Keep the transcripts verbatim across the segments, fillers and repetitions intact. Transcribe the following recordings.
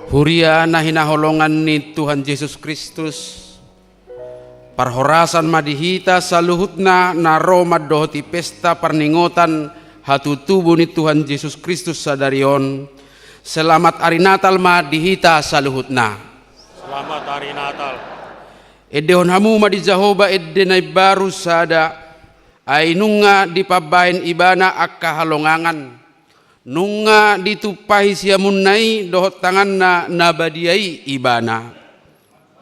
Huria na hinaholongan ni Tuhan Jesus Kristus, parhorasan ma di hita saluhutna na ro mandohoti pesta parningotan hatutubu ni Tuhan Jesus Kristus sadari on. Selamat Ari Natal ma di hita saluhutna. Selamat Hari Natal. Endehon hamu ma di Jahowa ende na imbaru sada, ai nunga dipambahen Ibana angka halongangan. Nunga ditumpahi siamunna i dohot tanganna na badia i Ibana.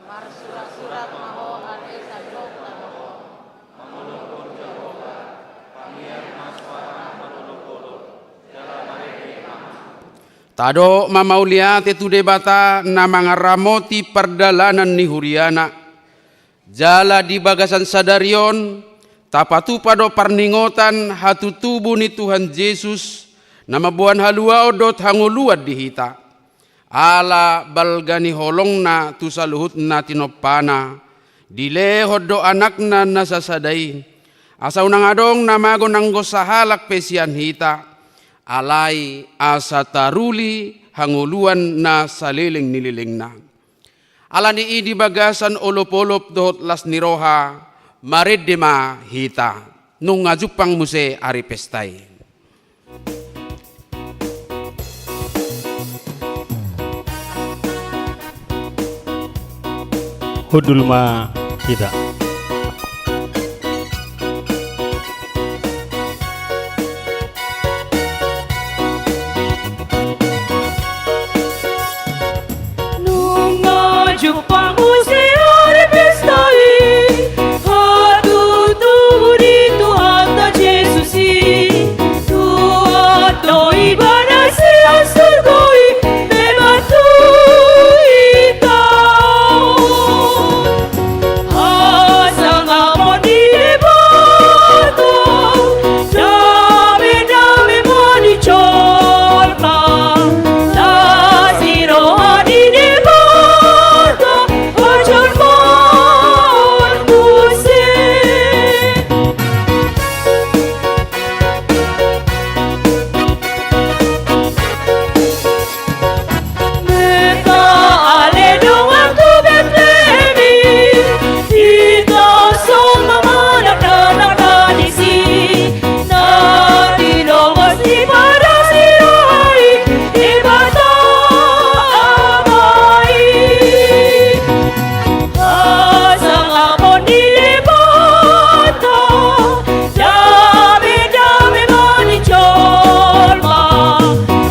Marsurat-surat ma ho ate sandok tano on, mangolopolop Jahowa, pangiar ma suara mangolopolop, jala marende ma. Tadok ma mauliate tu Debata na mangaramoti pardalanan ni huriana. Jala di bagasan sadari on, tapatupa do parningotan hatutubu ni Tuhan Jesus, na mamboan haluaon dohot hangoluan di hita. Ala balga ni holongna tu saluhut na tinompana, dilehon do anakna na sasada i. Asa unang adong na mago nanggo sahalak pe sian hita, alai asa taruli hangoluan na saleleng ni lelengna. Ala ni i di bagasan olopolop dohot las ni roha, marende ma hita. Nunga jumpang muse ari pesta i. Hundul ma hita. Nunga jumpang muse ari pesta i, hatutubu ni Tuhanta Jesus i. Tuat do Ibana sian surgo i, memang tu hita on. Hasangapon ni Debata, dame-dame ma di jolma. Las ni roha ni Debata, hajolmaon muse. Meta ale dongan tu Betlehem i, ito soma manang na disi, na tilobos ni padas ni roha i, Debata Ama i. Hasangapon ni Debata, dame-dame ma di jolma.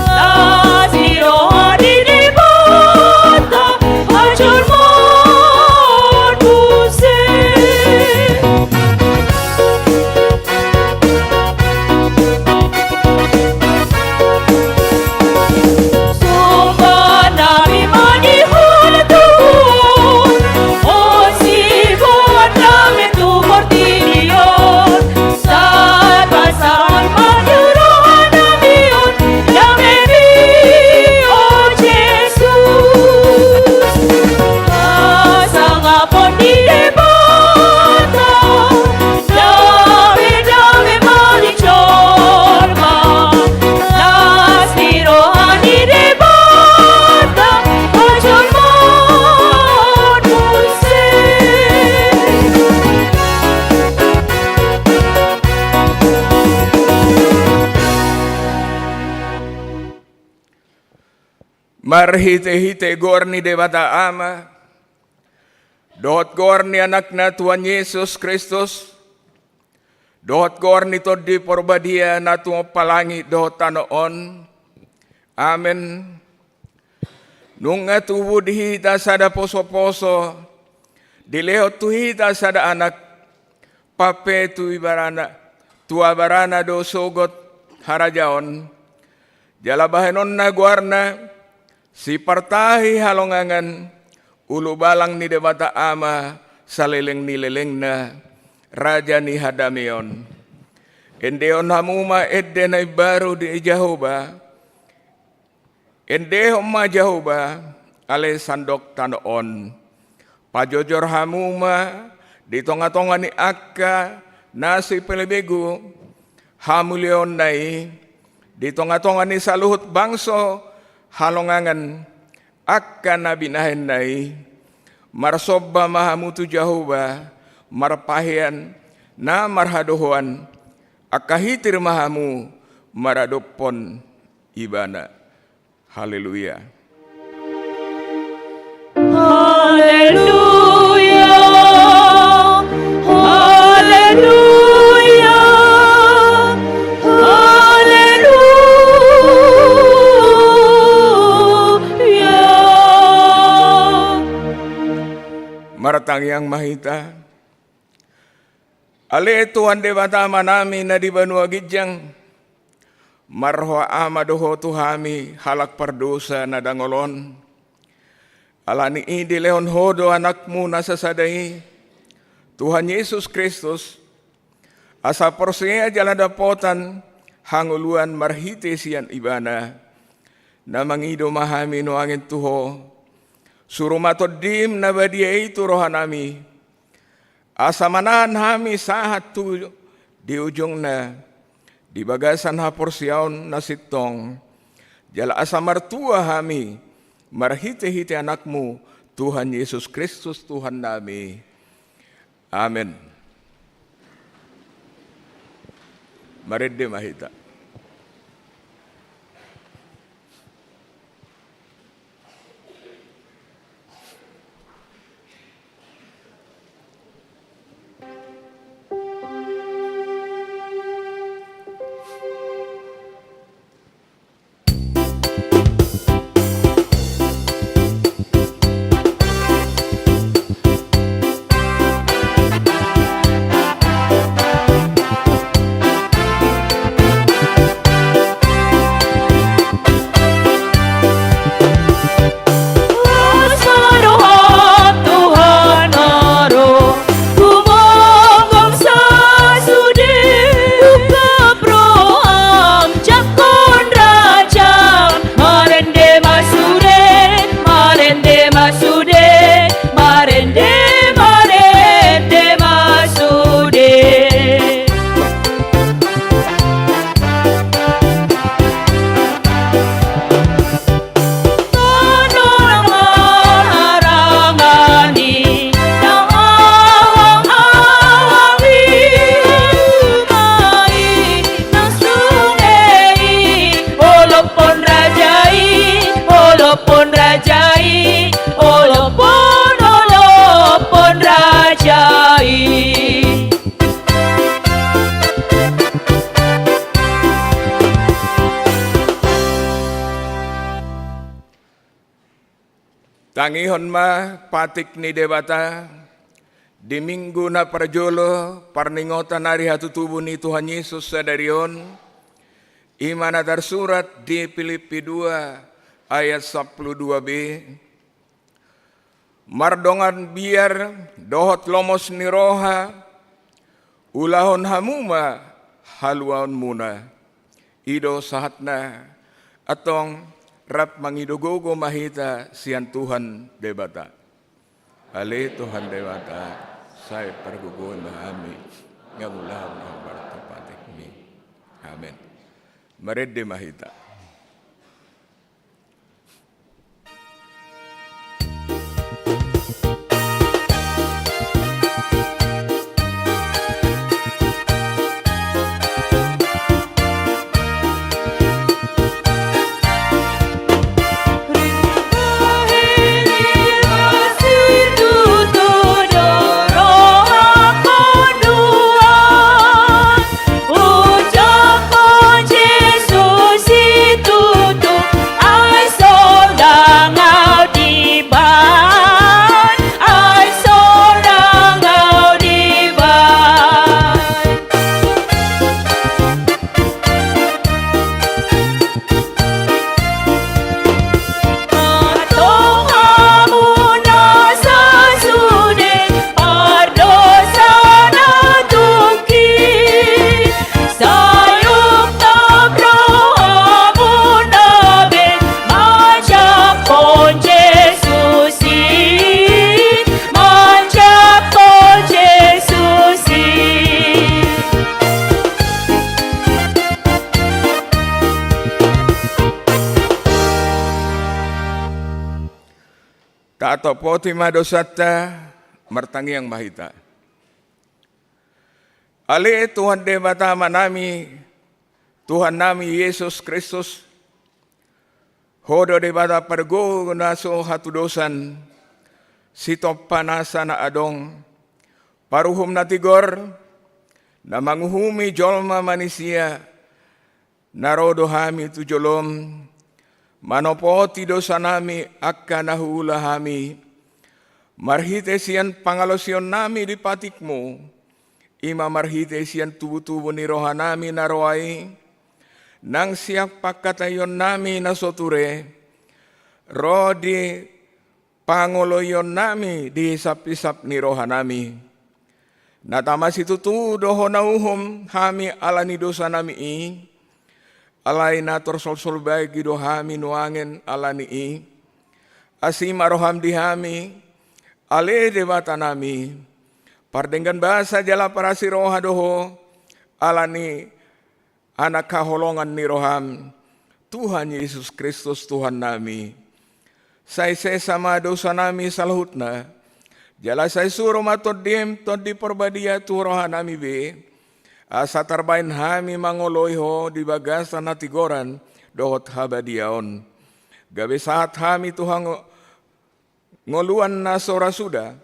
Las ni roha ni Debata, hajolmaon muse. Somba nami ma di ho Tuhan, o siboan nami tu portibi on. Sahat pasahat ma tu roha nami on damemi, o Jesus. Hasangapon ni Debata, dame-dame ma di jolma. Las ni roha ni Debata, hajolmaon muse. Marhite-hite goar ni Debata Ama, dohot goar ni Anakna Tuhan Jesus Kristus, dohot goar ni Tondi Porbadia na tumompa langit dohot tano on. Amen. Nunga tubu di hita sada poso-poso, dilehon tu hita sada anak, pampe tu ibarana, tu abarana do sogot harajaon. Jala bahenonna goarna, Sipartahi halongangan, ulubalang ni Debata Ama, saleleng ni lelengna, Raja ni hadameon. Endehon hamu ma ende na imbaru di Jahowa. Endehon ma Jahowa, ale sandok tano on. Pajojor hamu ma di tonga-tonga ni angka na sipelebegu hamuliaonna i, di tonga-tonga ni saluhut bangso halongangan, angka na binahenna i, marsomba ma hamu tu Jahowa, marpahean na marhadohoan, angka hitir ma hamu maradophon Ibana. Haleluya. Haleluya, haleluya, haleluya. Martangiang ma hita. Ale Tuhan Debata Amanami na di banua ginjang, marroha Ama do Ho tu hami halak pardosa na dangol on. Ala ni i dilehon Ho do Anakmu na sasada i, Tuhan Jesus Kristus, asa porsea jala dapotan hangoluan marhite sian Ibana. Na mangido ma hami nuaeng tu Ho, suru ma Tondim na badia i tu rohanami, asa manahan hami sahat tu di ujungna, di bagasan haporseaon na sintong, jala asa martua hami marhitehite Anakmu, Tuhan Jesus Kristus Tuhannami. Amen. Marende ma hita. Tuhan aro, tumongkop sasude, ungkap roham, jangkon rajam, marende ma sude, marende ma sude, marende, marende ma sude. Tangihon ma patik ni Debata di Minggu na parjolo parningotan ari hatutubu ni Tuhan Jesus sadari on, i ma na tarsurat di Pilippi dua ayat sampulu dua b. Mardongan biar dohot lomos ni roha, ulahon hamu ma haluaonmuna. I do sahatna. Antong rap mangido gogo ma hita sian Tuhan Debata. Ale Tuhan Debata, sai pargogoon ma hami, nunga ulaon na hombar tu patikmi. Amen. Marende ma hita. Atau poti ma dosanta, martangiang ma hita. Ale Tuhan Debata Amanami, Tuhannami Jesus Kristus, Ho do Debata pargogo na so hatudosan, sitompa nasa na adong, paruhum na tigor, na manguhumi jolma manisia, na ro do hami tu jolom, manopoti dosanami angka na huula hami, marhite sian pangalaosionnami di patikmu, i ma marhite sian tubutubu ni rohanami na roa i, nang sian pangkataionnami na so ture, ro di pangoloionnami di hisaphisap ni rohanami. Na tama situtu do Ho na uhum hami ala ni dosanami i, alai na torsolsol bagi do hami nuaeng ala ni i. Asi ma roham di hami, ale Debatanami, pardenggan basa jala parasi roha do Ho, ala ni Anak haholongan ni roham, Tuhan Jesus Kristus Tuhannami. Sai sesa ma dosanami saluhutna, jala sai suru ma Tondim, Tondi Parbadia tu rohanami be, asa tarbaen hami mangoloi Ho di bagasan hatigoran dohot habadiaon. Gabe sahat hami tu hango-, ngoluan na so ra suda,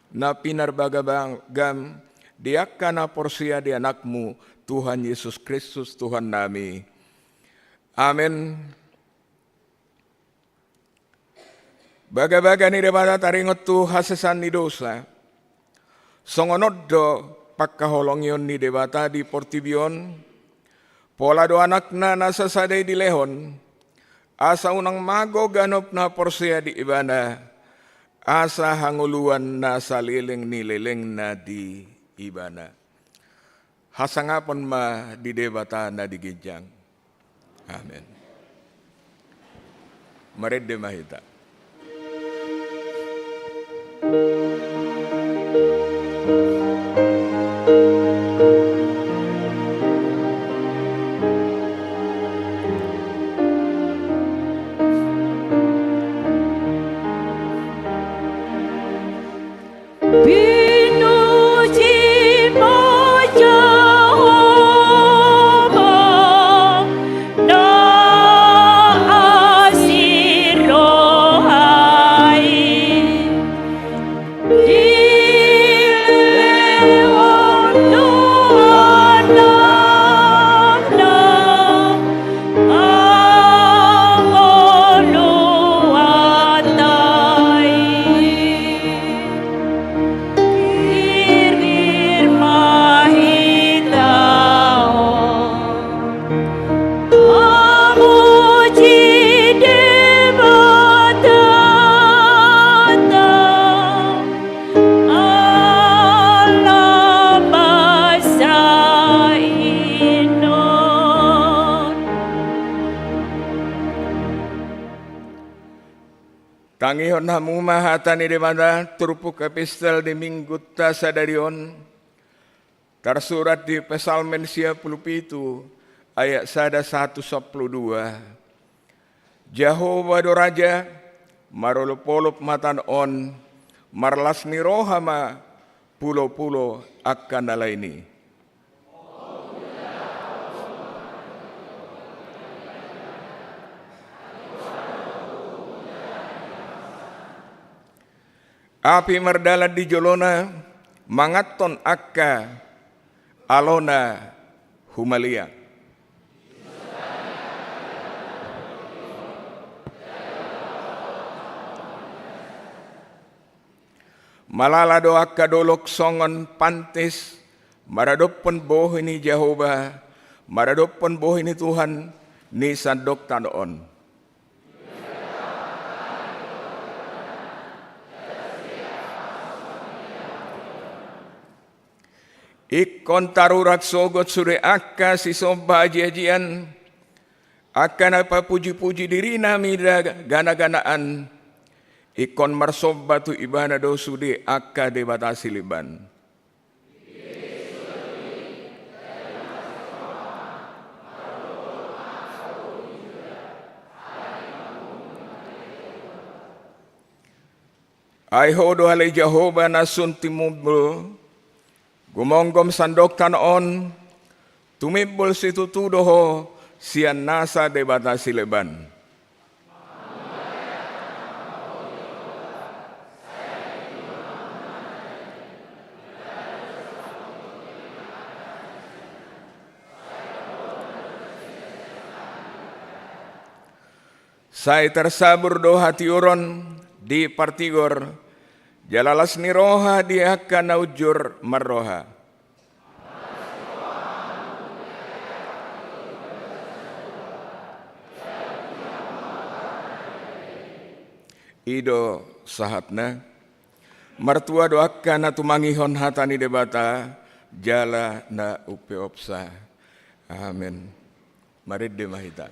na pinarbagabagam di angka na porsea di Anakmu, Tuhan Jesus Kristus Tuhannami. Amen. Bagabaga ni Debata taringot tu hasesaan ni dosa. Songon on do pangkaholongion ni Debata di portibi on, pola do Anakna na sasada i dilehon, asa unang mago ganup na porsea di Ibana, asa hangoluan na saleleng ni lelengna di Ibana. Hasangapon ma di Debata na di ginjang. Amen. Marende ma hita. Pinuji ma Jahowa na asi roha i. Dilehon do Anakna hangoluanta i. Girgir ma hita on mamuji Debatanta ala basa i on. Tangihon hamu ma hata ni Debata, turpuk epistel di Minggunta sadari on, tarsurat di Psalmen sia pulu pitu, ayat sada sahat tu sampulu dua. Jahowa do Raja, marolopolop ma tano on, marlas ni roha ma pulopulo angka na lain i. Api mardalan di jolona, manganhon angka alona humaliang. Malala do angka dolok songon pantis, maradophon bohi ni Jahowa, maradophon bohi ni Tuhan, ni sandok tano on. Ingkon tarurat sogot sude angka sisomba ajiajian, angka na papujipuji dirina mida ganaganaan, ingkon marsomba tu Ibana do sude angka debata silimban. Ai Ho do ale Jahowa na sun tumimbul, gumomgom sandok tano on, tumimbul situtu do Ho sian nasa Debata sileban. Sai tarsabur do hatiuron di partigor, jala las ni roha di angka na unjur marroha. I do sahatna. Martua do angka na tumangihon hata ni Debata, jala na umpeopsa. Amen. Marende ma hita.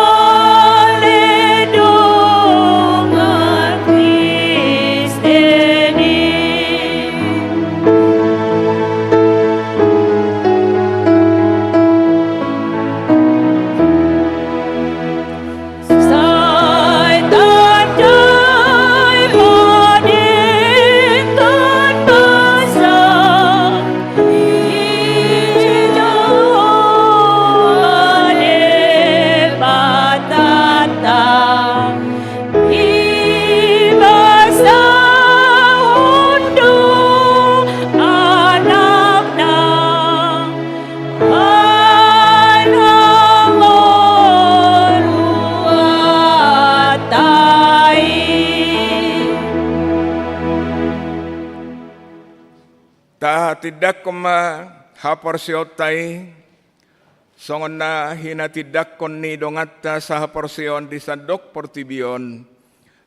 Ale dongan Kristen i. Sai tandai ma denggan basa, i Jahowa Debatanta, ibasahon do Anakna, ai na mangolu hata i. Tahatindangkon ma haporseaonta i, songon na hinatindangkon ni donganta sahaporseaon di sandok portibi on,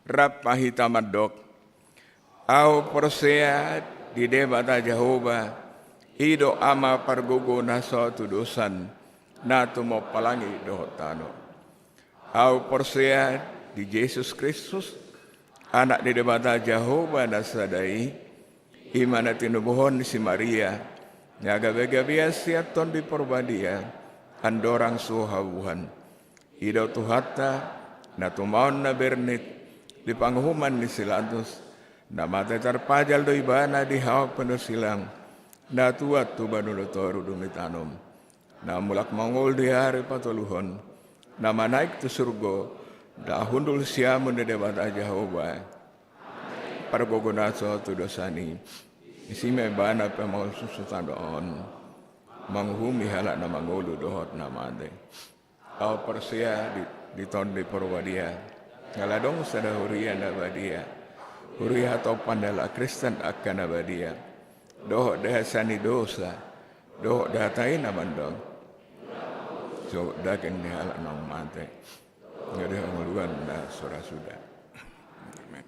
rap ma hita mandok. Ahu porsea di Debata Jahowa, i do Ama pargogo na so hatudosan, na tumompa langit dohot tano. Ahu porsea di Jesus Kristus, Anak ni Debata Jahowa na sada i, i ma na tinubuhon ni si Maria, na gabegabean sian Tondi Parbadia, andorang so habuhan. I do Tuhanta, na tumaon na bernit, di panguhuman ni si Pilatus, na mate tarpajal do ibana di hau penuh silang, na tuat tu banua na toru dung ditanom. Na mulak mangolu di ari patoluhon, na manaek tu surgo, na hundul siamun ni Debata Jahowa, pargogo na so hatudosan i. Disi ma ibana pamangolu susu tano on, manguhumi halak na mangolu dohot na mate. Ahu porsea di, di Tondi Parbadia, jala adong sada huria na badia, huria hatopan ni halak Kristen angka na badia, dohot di hasesaan ni dosa, dohot di hata i na mandok, dohot daging ni halak naung mate, dohot di hangoluan na so ra suda. Amen.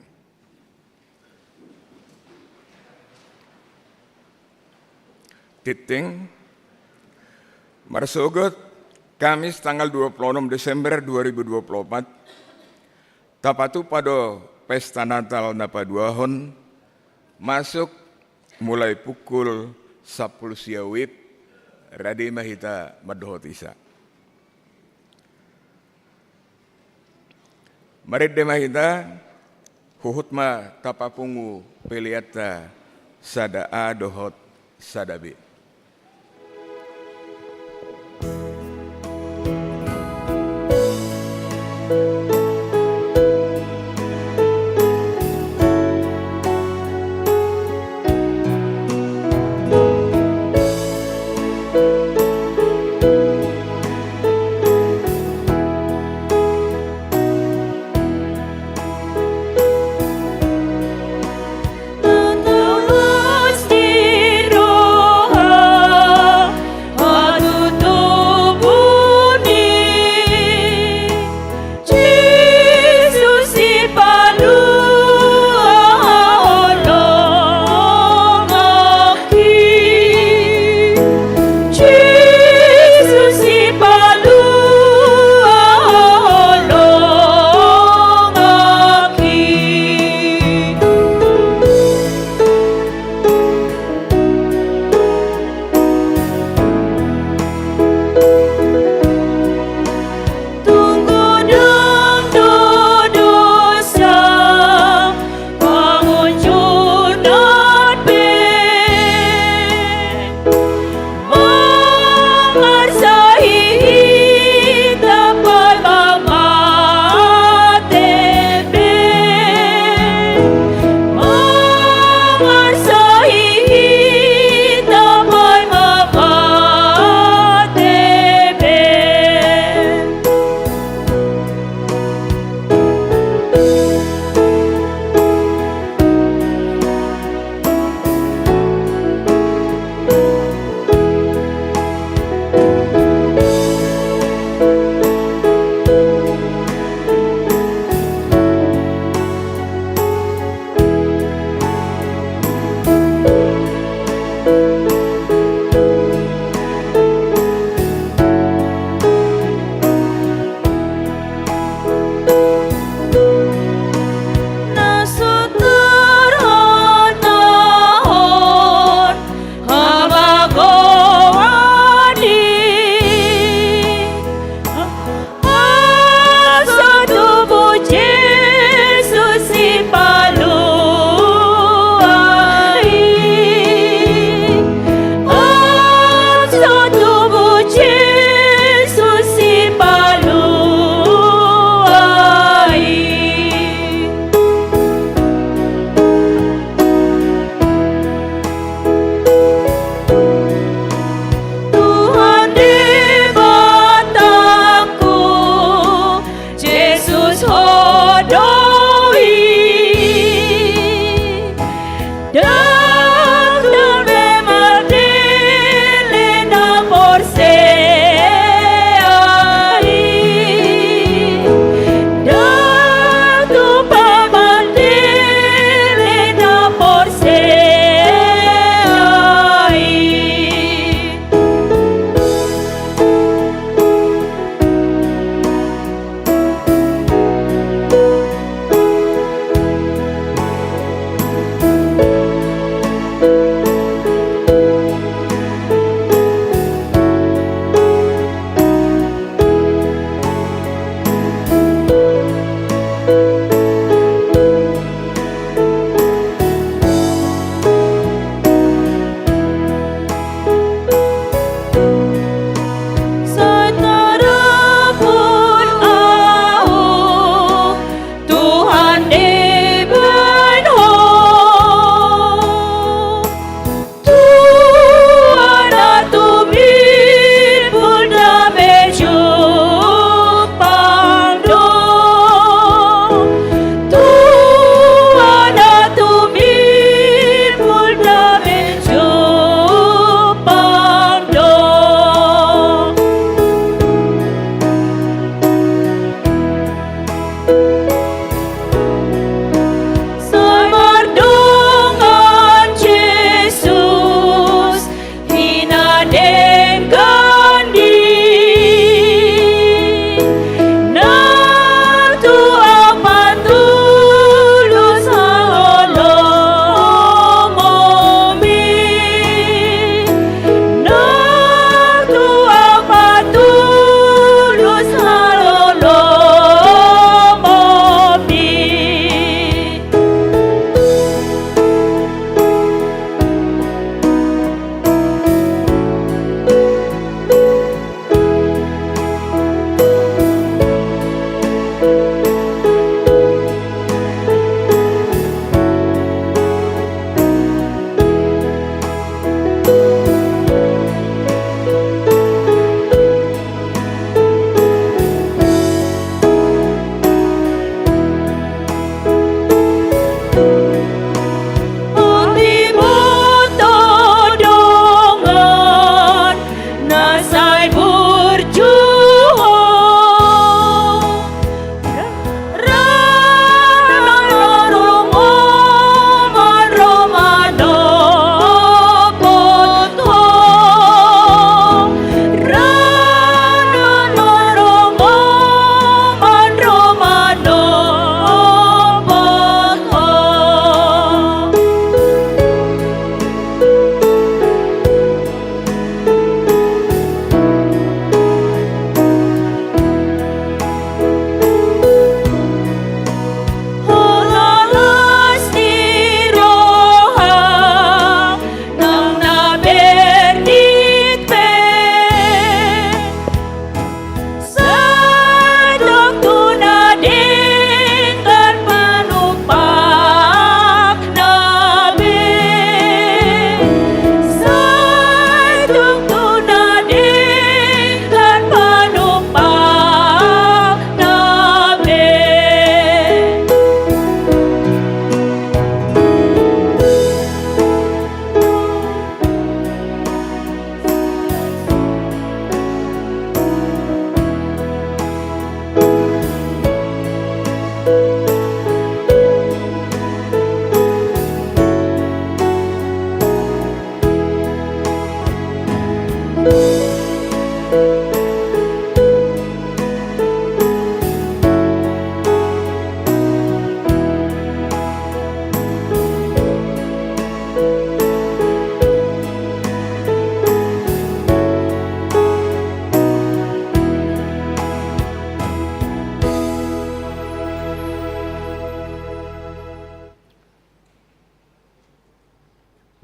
Tingting, marsogot Kamis tanggal dua puluh enam Desember dua ribu dua puluh empat, tapatupa do pesta Natal na paduahon, masuk mulai pukul sampulu sia WIB, rade ma hita mandohoti sa. Marende ma hita, huhut ma tapapungu peleanta sada A dohot sada B.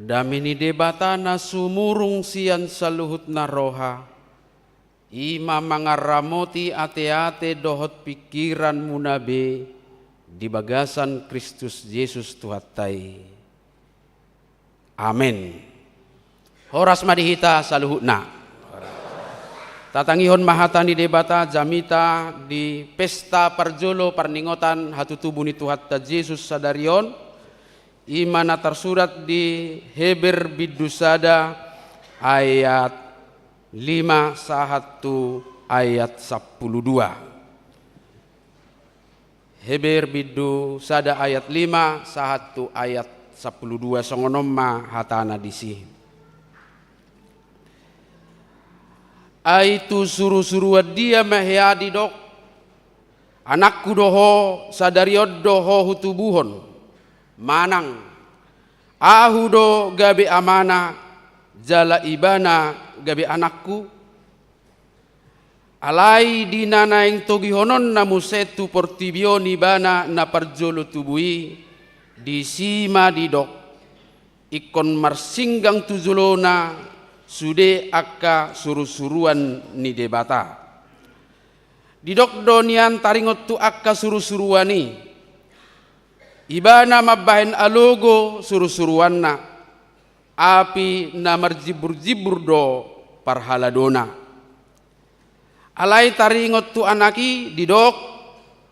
Dame ni Debata na sumurung sian saluhutna roha, i ma mangaramoti ateate dohot pingkiranmuna be di bagasan Kristus Jesus Tuhanta i. Amen. Horas ma di hita saluhutna. Tatangihon ma hata ni Debata jamita di pesta parjolo parningotan hatutubu ni Tuhanta Jesus sadari on, i ma na tarsurat di Heber bindu sada ayat lima sahat tu ayat sampulu dua. Heber bindu sada ayat lima sahat tu ayat sampulu dua, songon on ma hatana disi. Ai tu surusuruan dia ma hea didok, anakku do ho, sadari on do ho hutubuhon, manang, ahu do gabe amana, jala ibana gabe anakku? Alai di na naeng togihononna muse tu portibi on ibana na parjolo tubu i, disi ma didok, ingkon marsinggang tu jolona sude angka surusuruan ni Debata. Didok do nian taringot tu angka surusuruan i, ibana mambahen alogo surusuruanna, api na marjimburjimbur do parhaladona. Alai taringot tu anak i didok,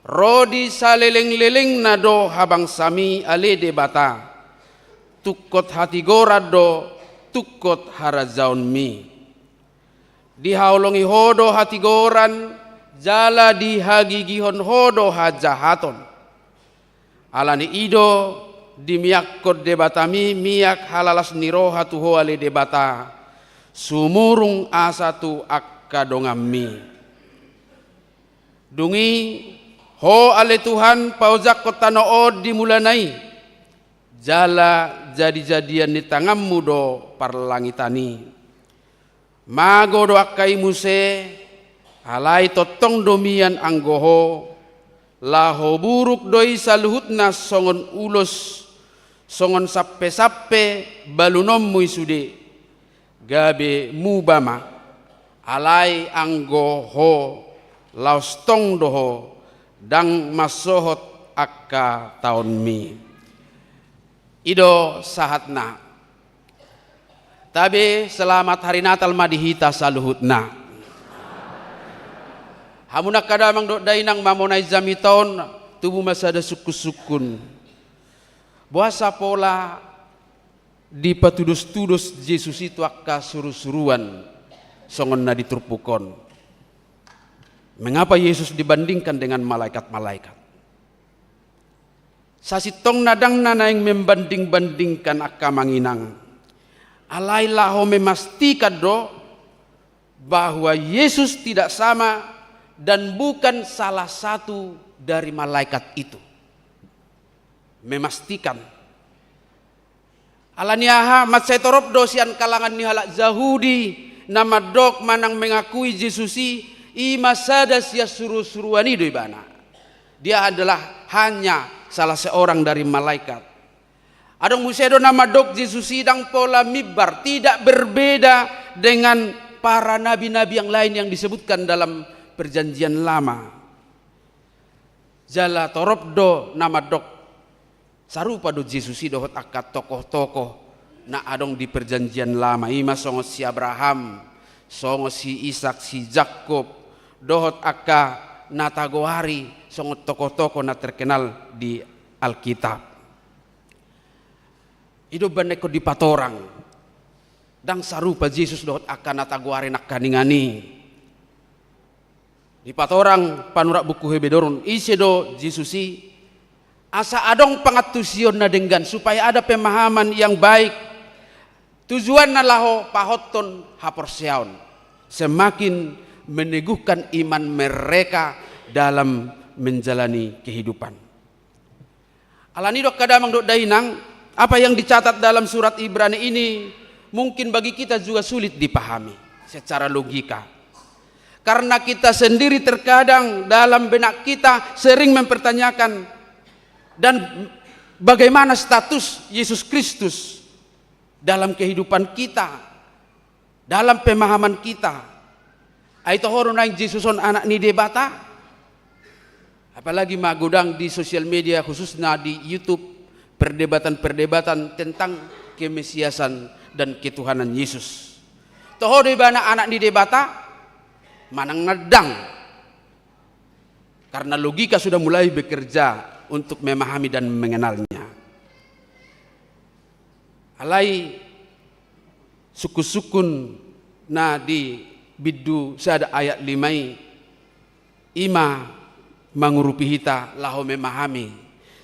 ro di salelenglelengna do habangsami ale Debata, tungkot hatigoran do tungkot harajaonmi. Dihaholongi ho do hatigoran, jala dihagigihon ho do hajahaton. Ala ni i do dimiakkon Debatami miak halalas ni roha tu ho ale Debata, sumurung asa tu angka donganmi. Dung i, ho ale Tuhan, paojakkon tano on di mulana i, jala jadijadian ni tanganmu do parlangitan i. Mago do angka i muse, alai tongtong do mian anggo ho, laho buruk do i saluhutna songon ulos, songon sampesampe balunonmu i sude. Gabe muba ma, alai anggo ho, laos tong do ho, ndang mansohot angka taonmi. I do sahatna. Tabe, selamat hari Natal ma di hita saluhutna. Hamu angka damang dohot dainang, mamonai jamita on, tubu ma sada sungkunsungkun. Boasa pola dipatudostudos Jesus i tu angka surusuruan songon na di turpuk on? Mengapa Yesus dibandingkan dengan malaikat-malaikat? Sasintongna ndang na naeng membanding-bandingkan angka amang inang. Alai laho memastikan do bahwa Yesus tidak sama dan bukan salah satu dari malaikat itu. Memastikan. Ala ni aha, mansai torop do sian kalangan ni halak Jahudi na mandok manang mengakui Jesus i, i ma sada sian surusuruan i do ibana. Dia adalah hanya salah seorang dari malaikat. Adong muse do na mandok Jesus i ndang pola mimbar, tidak berbeda dengan para nabi-nabi yang lain yang disebutkan dalam Perjanjian Lama. Jala torop do na mandok, sarupa do Jesus i dohot angka tokoh-tokoh na adong di Perjanjian Lama, i ma songon si Abraham, songon si Ishak, si Jakob, dohot angka na tagoari songon tokoh-tokoh na terkenal di Alkitab. I do umbahen na ingkon dipatorang, ndang sarupa Jesus dohot angka na tagoari nangkaningan i. Dipatorang panurat buku Hebrew on, ise do Jesus i, asa adong pangantusion na denggan, supaya ada pemahaman yang baik. Tujuanna laho pahothon haporseaon, semakin meneguhkan iman mereka dalam menjalani kehidupan. Ala ni i do angka damang dohot dainang, apa yang dicatat dalam surat Ibrani ini mungkin bagi kita juga sulit dipahami secara logika. Karena kita sendiri terkadang dalam benak kita sering mempertanyakan dan bagaimana status Yesus Kristus. dalam kehidupan kita, dalam pemahaman kita. Ai toho do naeng Jesus on Anak ni Debata? Apalagi ma godang di sosial media, khususna di YouTube, perdebatan-perdebatan tentang kemesiasan dan ketuhanan Yesus. Toho do ibana Anak ni Debata? Manang na ndang. Karena logika sudah mulai bekerja untuk memahami dan mengenalnya. Alai sungkun-sungkun na di bindu sada ayat lima i, i ma mangurupi hita laho memahami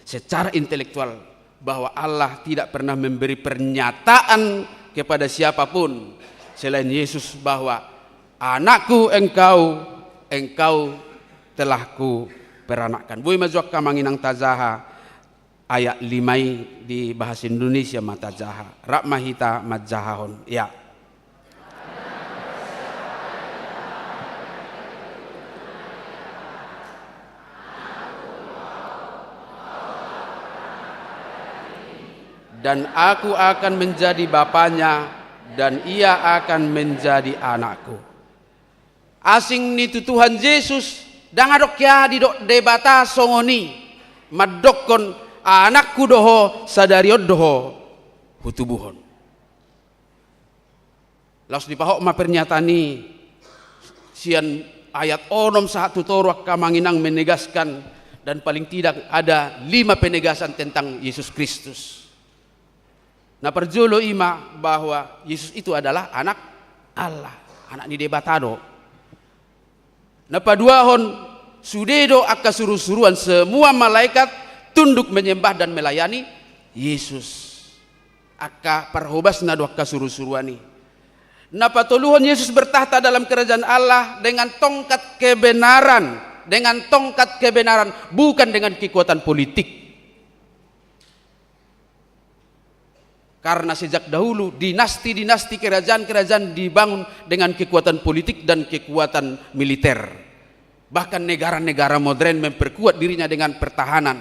secara intelektual bahwa Allah tidak pernah memberi pernyataan kepada siapapun selain Yesus bahwa, "Anakku engkau, engkau telah kuperanakkan." Boi ma jo angka amang inang tajaha ayat lima i di bahasa Indonesia ma tajaha. Rap ma hita manjahahon. Ya. Dan aku akan menjadi bapanya, dan ia akan menjadi anakku. Asing ni tu Tuhan Jesus, ndang adong hea didok Debata songon i, mandokkon, "Anakku do ho, sadari on do ho hutubuhon." Laos dipahot ma pernyataan i sian ayat onom sahat tu toru angka amang inang menegaskan, dan paling tidak ada lima penegasan tentang Yesus Kristus. Na parjolo i ma bahwa Yesus itu adalah Anak Allah, Anak ni Debata do. Na paduahon, sude do angka surusuruan, semua malaikat tunduk menyembah dan melayani Yesus. Angka parhobasna do angka surusuruan i. Na patoluhon, Yesus bertakhta dalam kerajaan Allah dengan tongkat kebenaran, dengan tongkat kebenaran, bukan dengan kekuatan politik. Karena sejak dahulu dinasti-dinasti, kerajaan-kerajaan dibangun dengan kekuatan politik dan kekuatan militer. Bahkan negara-negara modern memperkuat dirinya dengan pertahanan.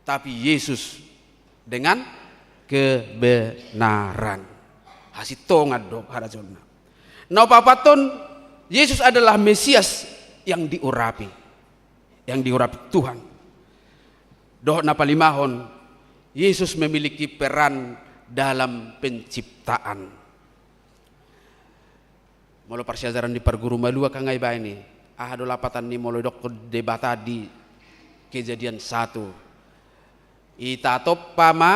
Tapi Yesus dengan kebenaran. Hasintongan do harajaonna. Na paopathon, Yesus adalah Mesias yang diurapi, yang diurapi Tuhan. Dohot na palimahon, Yesus memiliki peran dalam penciptaan. Molo parsiajaran di parguru malua angka amang inang, aha do lapatan ni molo didokkon Debata di Kejadian satu? Itatompa ma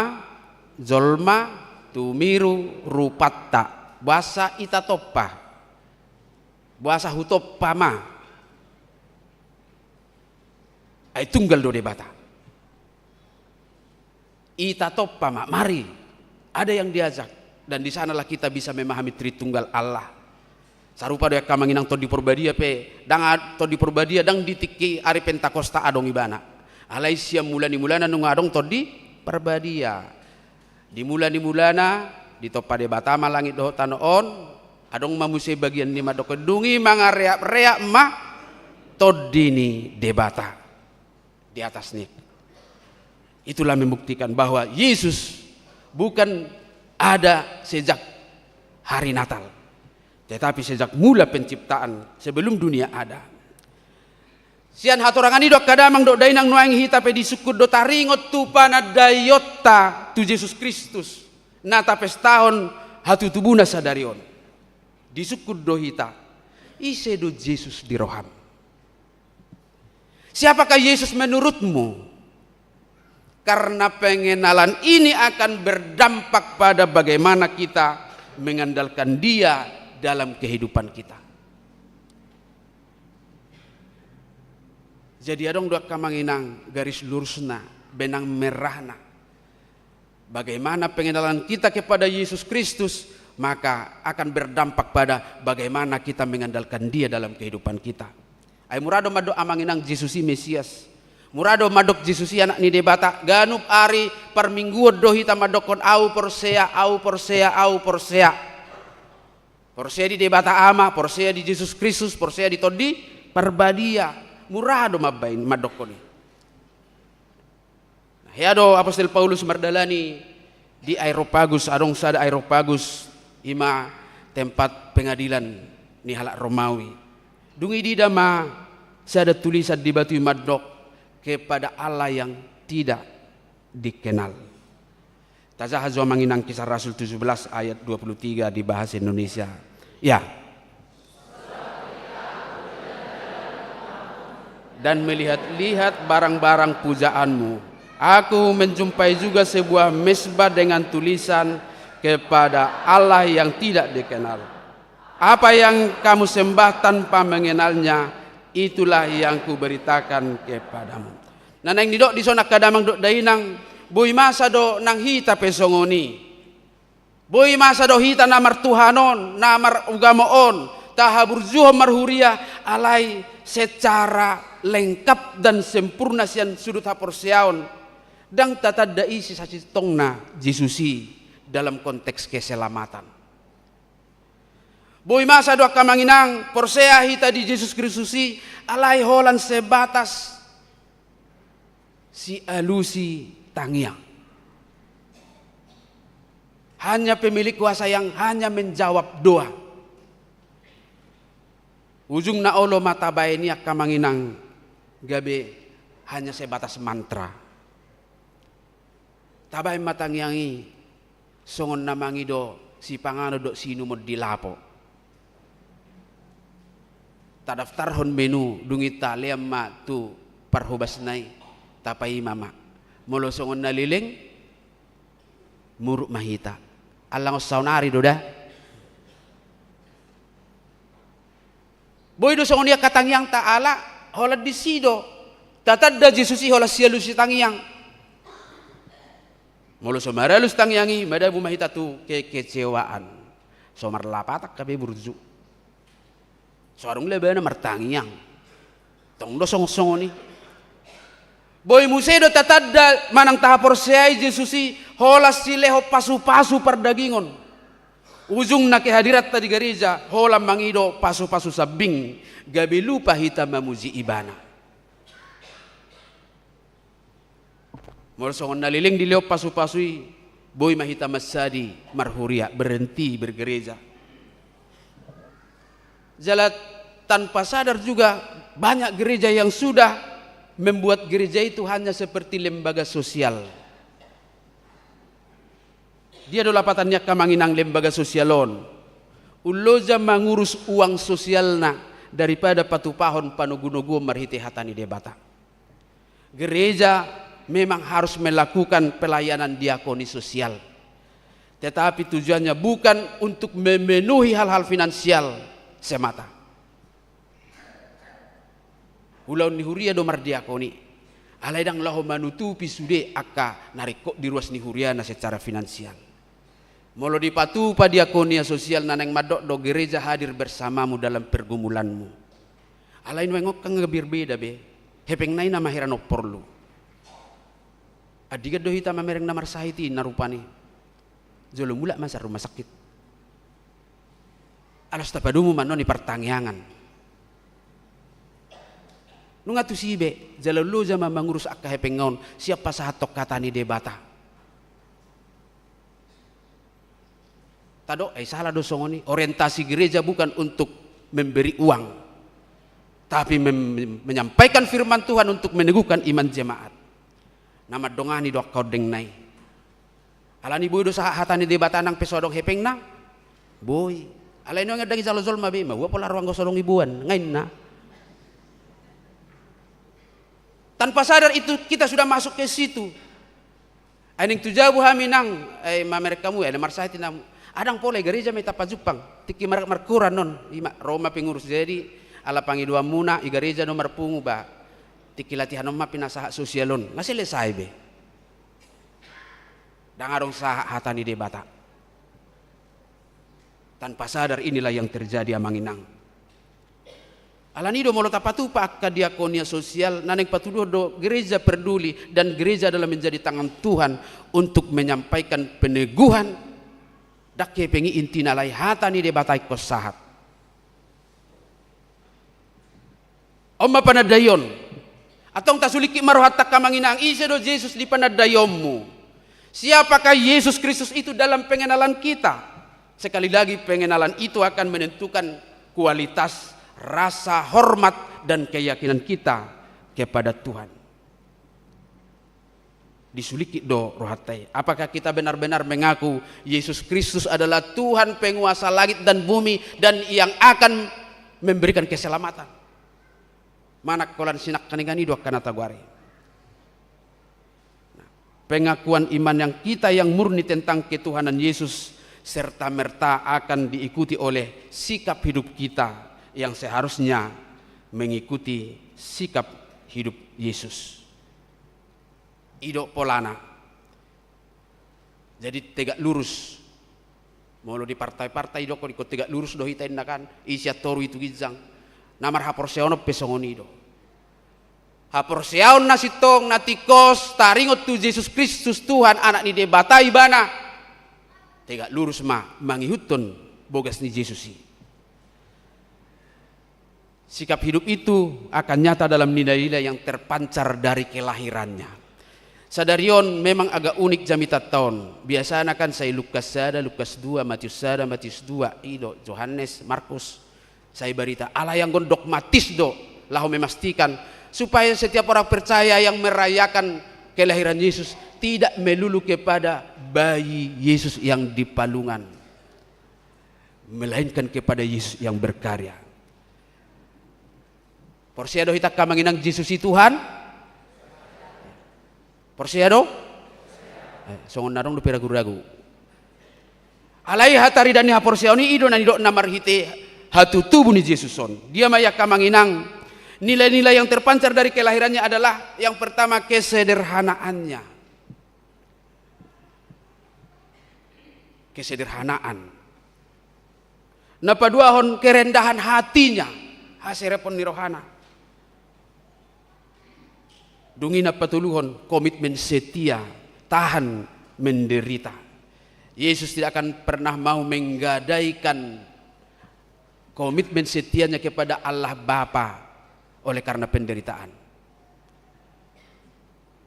jolma tumiru rupanta. Boasa itatompa? Boasa hutompa ma? Ai tunggal do Debata. Itatompa ma, mari. Ada yang diajak. Dan di sanalah kita bisa memahami Tritunggal Allah. Sarupa do angka amang inang, Tondi Porbadia pe, ndang a-, Tondi Porbadia ndang di tingki ari Pentakosta adong ibana. Alai sian mula ni mulana nunga adong Tondi Porbadia. Di mula ni mulana, ditompa Debata ma langit dohot tano on, adong ma muse bagian ni mandokkon, dung i mangareapreap ma Tondi ni Debata di atas ni. Itulah membuktikan bahwa Yesus bukan ada sejak hari Natal, tetapi sejak mula penciptaan, sebelum dunia ada. Sian hatorangan i do angka damang dohot dainang, nuaeng hita pe disungkun do taringot tu panandaionta tu Jesus Kristus, na tapestahon hatutubuna sadari on. Disungkun do hita, ise do Jesus di roham? Siapakah Yesus menurutmu? Karena pengenalan ini akan berdampak pada bagaimana kita mengandalkan Dia dalam kehidupan kita. Jadi adong do angka amang inang garis lurusna, benang merahna. Bagaimana pengenalan kita kepada Yesus Kristus, maka akan berdampak pada bagaimana kita mengandalkan Dia dalam kehidupan kita. Ai mura do mandok amang inang Jesus i Mesias. Mura do mandok Jesus i Anak ni Debata. Ganup ari parmingguon do hita mandokkon, "Ahu porsea, ahu porsea, ahu porsea." Porsea di Debata Ama, porsea di Jesus Kristus, porsea di Tondi Parbadia. Mura do mambaen, mandokkon i. Hea do Apostel Paulus mardalani Di Areopagus, adong sada Areopagus, i ma tempat pengadilan ni halak Romawi. Dung i diida ma sada tulisan di batu i mandok, "Kepada Allah yang tidak dikenal." Tajaha jo amang inang Kisah Rasul tujuh belas ayat dua puluh tiga di bahasa Indonesia. Ya. Dan melihat-lihat barang-barang pujaanmu. Aku menjumpai juga sebuah mezbah dengan tulisan, "Kepada Allah yang tidak dikenal." Apa yang kamu sembah tanpa mengenalnya, itulah yang kuberitakan kepadamu. Na naeng nidok dison angka damang dohot dainang, boi masa do nang hita pe songon i. Boi masa do hita na martuhan on, na marugamo on, tahaburjuhon marhuria, alai secara lengkap dan sempurna sian sudut haporseaon, ndang tatanda ise sasintongna Jesus i dalam konteks keselamatan. Boi masa do angka amang inang porsea hita di Jesus Kristus i, alai holan sebatas sialusi tangiang. Hanya pemilik kuasa yang hanya menjawab doa. Ujungna olo ma tabaen i angka amang inang gabe hanya sebatas mantra. Tabaen ma tangiang i songon na mangido sipanganon dohot siinumon di lapo. Tadaftarhon menu, dung i talean ma tu parhobasna i, tapaima ma. Molo songon na leleng, muruk ma hita. Allang on saonari do da. Boi do songon i angka tangiangta, ala holan disi do tatanda Jesus i holan sialusi tangiang. Molo so maralus tangiang i, madabu ma hita tu kekecewaan. So marlapatan hape burju. So adong labana martangiang. Tong do songon-songon i. Boi muse do tatanda manang tahaporseai Jesus i holan silehon pasu-pasu pardagingon. Ujungna kehadiranta di gareja holan mangido pasu-pasu sambing, gabe lupa hita mamuji Ibana. Molo songon na leleng dilehon pasu-pasu i, boi ma hita mansadi marhuria, berhenti bergereja. Jala tanpa sadar juga banyak gereja yang sudah membuat gereja itu hanya seperti lembaga sosial. Dia do lapatan ni angka amang inang lembaga sosial on? Umloja mangurus uang sosialna daripada patupahon panogu-noguon marhite hata ni Debata. Gereja memang harus melakukan pelayanan diakoni sosial. Tetapi tujuannya bukan untuk memenuhi hal-hal finansial semata. Ulaon ni huria do mardiakoni. Alai ndang laho manutupi sude angka na ringkot di ruas ni huriana secara finansial. Molo dipatupa diakonia sosial na naeng mandok do gereja hadir bersamamu dalam pergumulanmu. Alai nuaeng on kan berbeda be. Hepengna i nama heran on porlu. Andigan do hita mamereng na marsahit i na rupani. Jolo mulak ma sian rumah sakit. Alas tapadomu ma annon i partangiangan. Nunga tusi be, jala umloja ma mangurus angka hepengna on sian pasahathon hata ni Debata. Tadok, ai sala do songon i. Orientasi gereja bukan untuk memberi uang, tapi mem-, menyampaikan firman Tuhan untuk meneguhkan iman jemaat. Na mandongani do angka ondengna i. Alani boi do sahat hata ni Debata nang pe so adong hepengna? Boi. Alai nuaeng ndang dijalo jolma be, ma ua pola ro anggo so adong iboan, nga inna. Tanpa sadar itu kita sudah masuk ke situ. Ai naeng tu jabu hami nang, ai mamereng hamu, ai na marsahit inna hamu. Adang pola i gareja ma hita pajumpang, tingki mar-, markoran on, ima ro ma pengurus, jadi ala pangidoanmuna i gareja do marpungu ba. Tingki latihan on ma pinasahat sosial on, nga selesai be. Ndang adong sahat hata ni Debata. Tanpa sadar inilah yang terjadi, amang inang. Alani do molo tapatupa angka diakonia sosial, na naeng patuduhon do gereja peduli dan gereja adalah menjadi tangan Tuhan untuk menyampaikan peneguhan. Ndang hepeng i intina, alai hata ni Debata ingkon sahat. On ma panandaion. Antong tasulingkit ma rohanta, angka amang inang, ise do Jesus di panandaionmu? Siapakah Yesus Kristus itu dalam pengenalan kita? Sekali lagi, pengenalan itu akan menentukan kualitas rasa hormat dan keyakinan kita kepada Tuhan. Disulingkit do rohanta i. Apakah kita benar-benar mengaku Yesus Kristus adalah Tuhan, penguasa langit dan bumi, dan yang akan memberikan keselamatan? Manang holan sinangkaningan i do angka na tagoari. Nah, pengakuan iman yang kita yang murni tentang ketuhanan Yesus serta-merta akan diikuti oleh sikap hidup kita yang seharusnya mengikuti sikap hidup Yesus. I do polana. Jadi tegak lurus. Molo di partai-partai didok, ingkon tegak lurus do hita inna kan, i sian toru i tu ginjang. Na marhaporseaon pe songon i do. Haporseaon na sintong na tingkos taringot tu Jesus Kristus Tuhan, Anak ni Debata ibana. Tegak lurus ma mangihuthon bogas ni Jesus i. Sikap hidup itu akan nyata dalam nilai-nilai yang terpancar dari kelahirannya. Sadari on memang agak unik jamitanta on. Biasana kan sai Lukas sada, Lukas dua, Matius sada, Matius dua, i do, Johannes, Markus. Sai barita, alai anggo dogmatis do, laho memastikan supaya setiap orang percaya yang merayakan kelahiran Yesus tidak melulu kepada bayi Yesus yang di palungan, melainkan kepada Yesus yang berkarya. Porsea do hita angka amang inang Jesus i Tuhan? Porsea do? Eh, songon na adong dope ragu-ragu. Alai hataridan ni haporseaon i, i do na nidokna marhite hatutubu ni Jesus on. Dia ma i angka amang inang? Nilai-nilai yang terpancar dari kelahirannya adalah yang pertama kesederhanaannya. Kesederhanaan. Na paduahon kerendahan hatinya, haserepon ni rohana. Dung i na patoluhon komitmen setia, tahan menderita. Yesus tidak akan pernah mau menggadaikan komitmen setianya kepada Allah Bapa oleh karena penderitaan.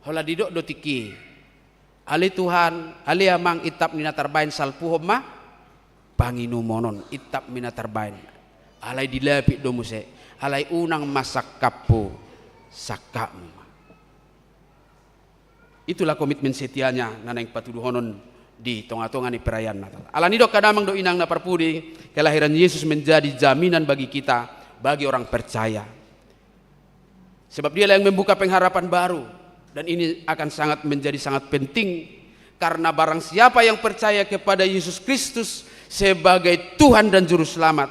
Holan didok do tingki, ale Tuhan, ale Amang, intap ni na tarbaen salpuhon ma panginumon on, intap ni na tarbaen. Alai dilapik do muse, alai unang ma sangkaphu, sangkapmu ma. Itulah komitmen setianya na naeng patuduhonon di tonga-tonga ni perayaan Natal. Alani do angka damang dohot inang na parpudi, kelahiran Yesus menjadi jaminan bagi kita, bagi orang percaya. Sebab dialah yang membuka pengharapan baru, dan ini akan sangat menjadi sangat penting, karena barang siapa yang percaya kepada Yesus Kristus sebagai Tuhan dan Juru Selamat,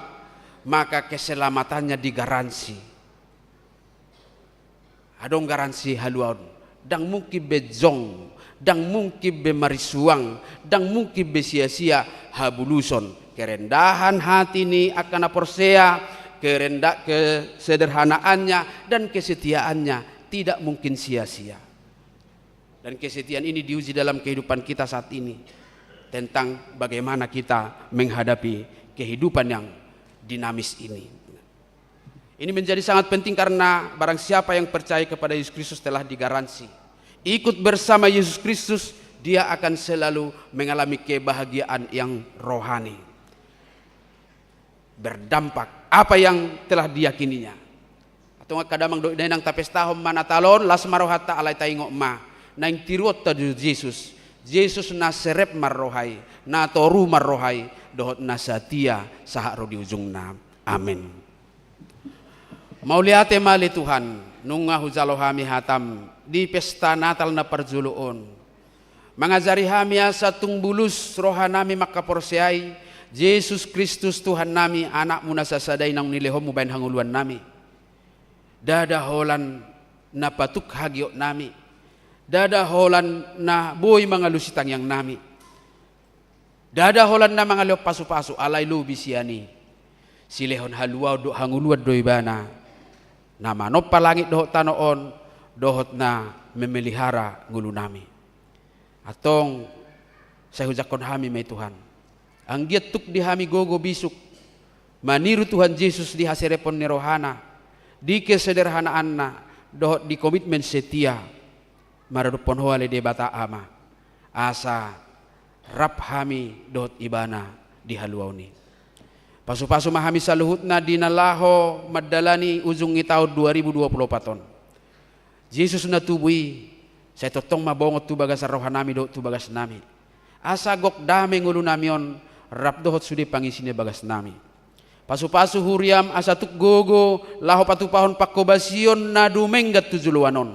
maka keselamatannya digaransi. Adong garansi haluaon. Ndang mungkin be jongjong, ndang mungkin be marisuang, ndang mungkin be sia-sia habuluson. Kerendahan hati ni angka na porsea, kerenda-, kesederhanaannya, dan kesetiaannya tidak mungkin sia-sia. Dan kesetiaan ini diuji dalam kehidupan kita saat ini, tentang bagaimana kita menghadapi kehidupan yang dinamis ini. Ini menjadi sangat penting karena barang siapa yang percaya kepada Yesus Kristus telah digaransi. Ikut bersama Yesus Kristus, dia akan selalu mengalami kebahagiaan yang rohani. Berdampak apa yang telah diyakininya. Antong angka damang dohot inang, tapestahon ma Natal on, las ma rohanta, alai taingot ma, naeng tiruonta do Jesus. Jesus na serep marroha i, na toru marroha i, dohot na satia sahat ro di ujungna. Amen. Mauliate ma ale Tuhan, nunga hujalo hami hataM di pesta Natal na parjolo on. Mangajari hami asa tung bulus rohanami mangkaporseai Jesus Kristus Tuhannami, AnakMu na sasada i naung nilehonMu bahen hangoluannami. Ndada holan na patuk hagiotnami, ndada holan na boi mangalusi tangiangnami. Ndada holan na mangalehon pasupasu, alai lobi sian i, silehon haluaon dohot hangoluan do Ibana, na manompa langit dohot tano on, dohot na memelihara ngolunami. Antong, sai hujangkon hami ma i Tuhan. Anggiat tuk di hami gogo bisuk maniru Tuhan Jesus di haserepon ni rohana, di kesederhanaanna, dohot di komitmen setia maradophon Ho ale Debata Ama. asa rap hami dohot Ibana di haluaon i. Pasu-pasu ma hami saluhutna di na laho mandalani ujung ni taon dua ribu dua puluh opat on. Jesus na tubu i, sai tongtong ma bongot tu bagasan rohanami dohot tu bagasnami. Asa gok dame ngolunami on, rap dohot sude pangisi ni bagasnami. Pasu-pasu huriam asa tuk gogo laho patupahon panghobasion na dumenggan tu joloan on.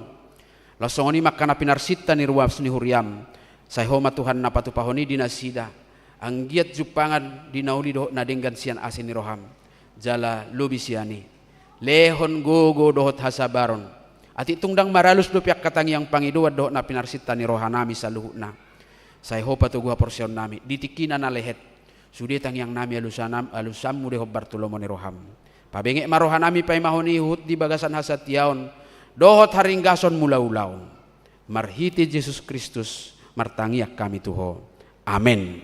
Laos songon i ma angka na pinarsinta ni ruas ni huriam, sai Ho ma Tuhan na patupahon i di nasida, anggiat jumpangan di na uli dohot na denggan sian asi ni roham, jala lobi sian i lehon gogo dohot hasabaron. Atik tung ndang maralus dope angka tangiang pangidoan dohot na pinarsinta ni rohanami saluhutna, sai Ho patogu haporseaonnami di tingki na na lehet. Sude tangiangnami alusanam-, alusanmu do i hombar tu lomo ni roham. Pabenget ma rohanami paimahon i huhut di bagasan hasatiaon dohot haringgason mangula ulaon. Marhite Jesus Kristus martangiang hami tu Ho. Amen.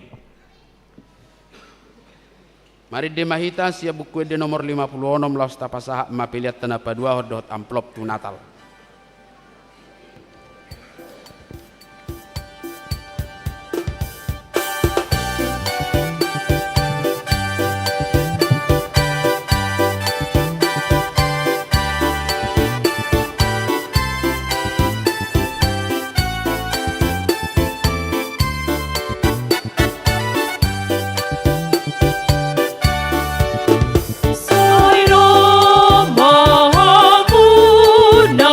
Marende ma hita sian Buku Ende nomor lima puluh onom, laos tapasahat ma peleanta na paduahon dohot amplop tu Natal. Sai ro ma hamuna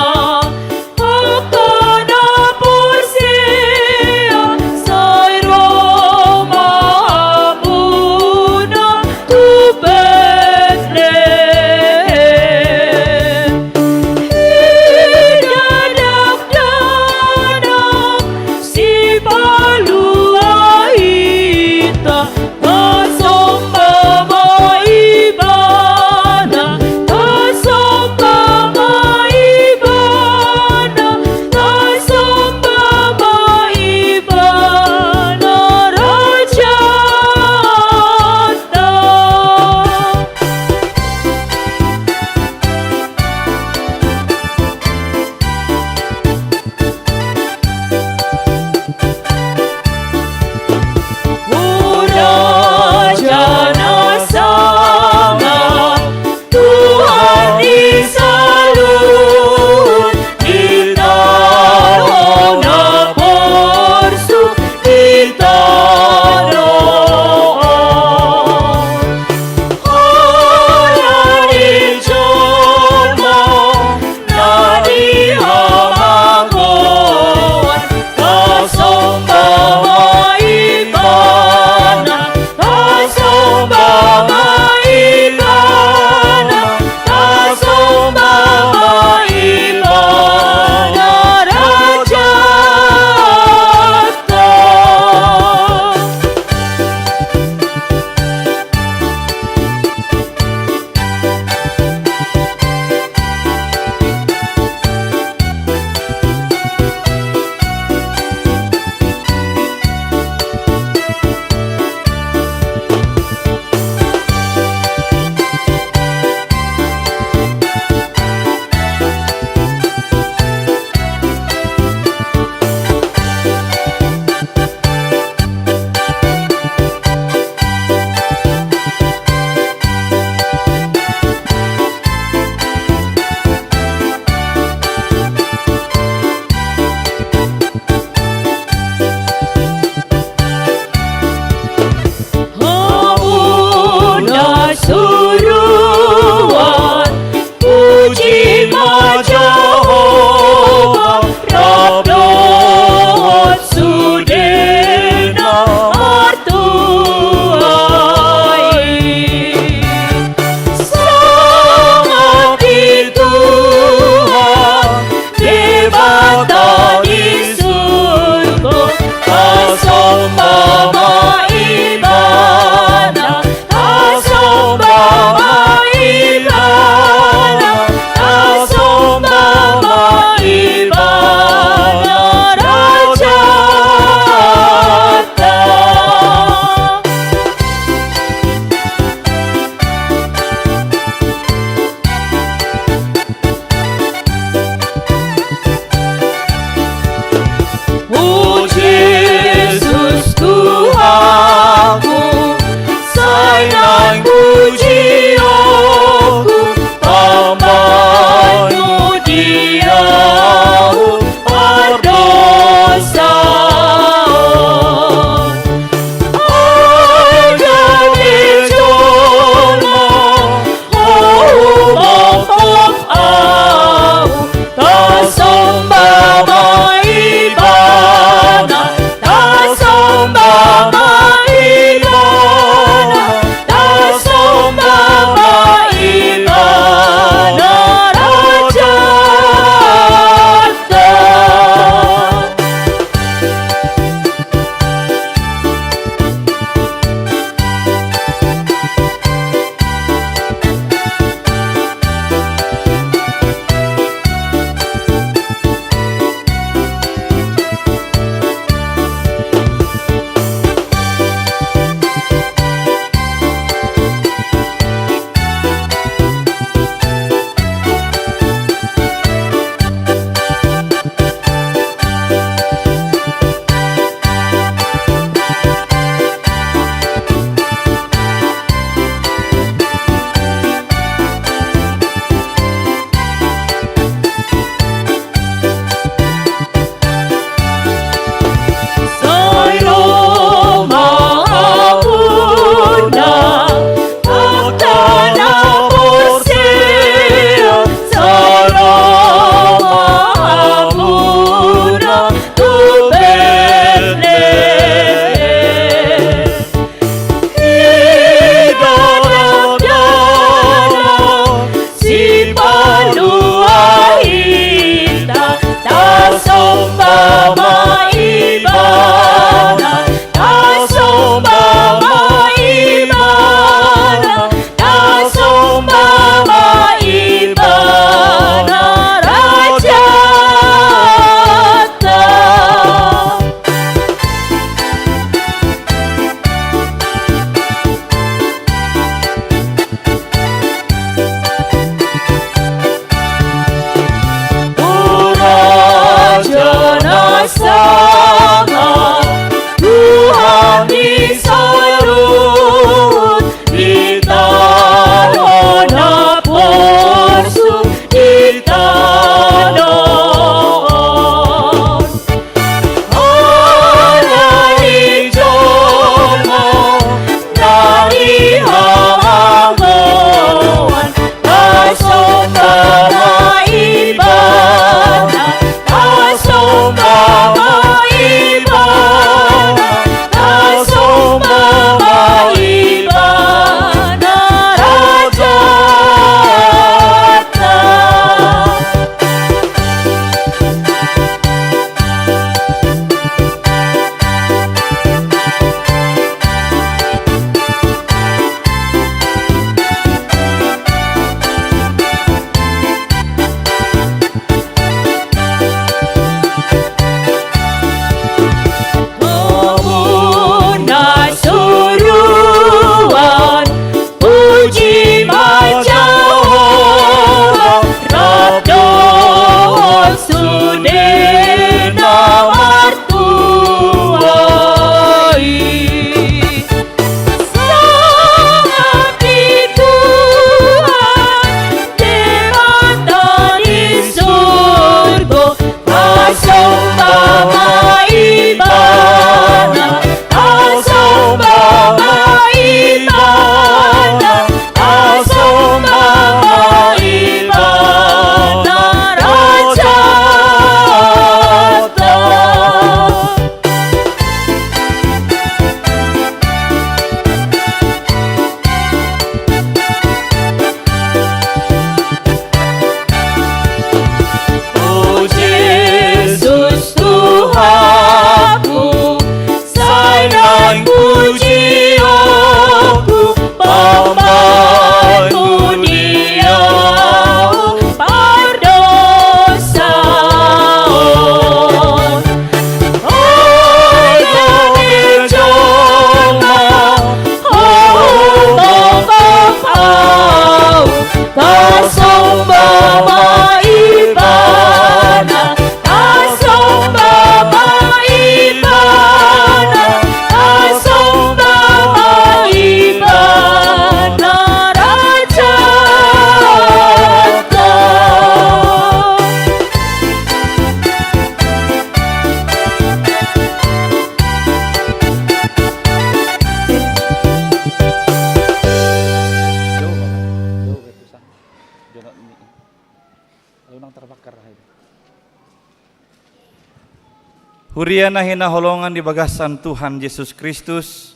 Huria na hinaholongan di bagasan Tuhan Jesus Kristus,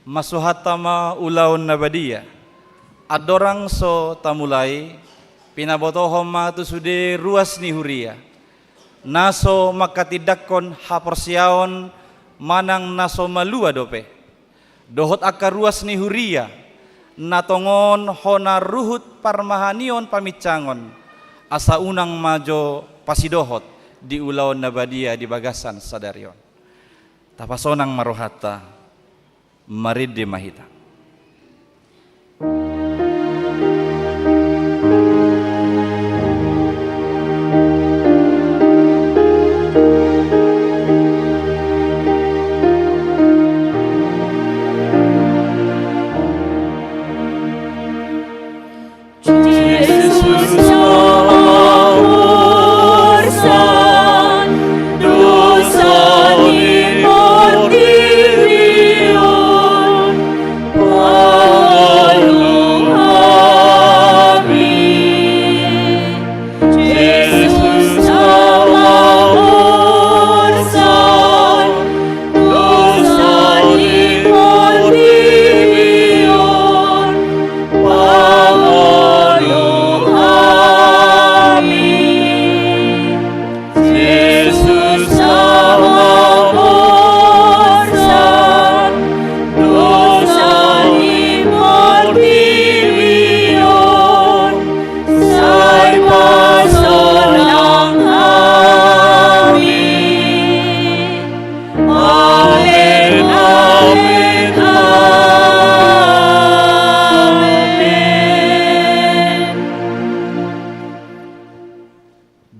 masuhanta ma ulaon na badia. Andorang so tamulai, pinabotohon ma tu sude ruas ni huria, na so manghatindanghon haporseaon manang na so malua dope, dohot angka ruas ni huria, na tongon hona ruhut parmahanion paminsangon, asa unang ma jo pasidohot di ulaon na badia di bagasan sadari on. Tapasonang ma rohanta, marende ma hita.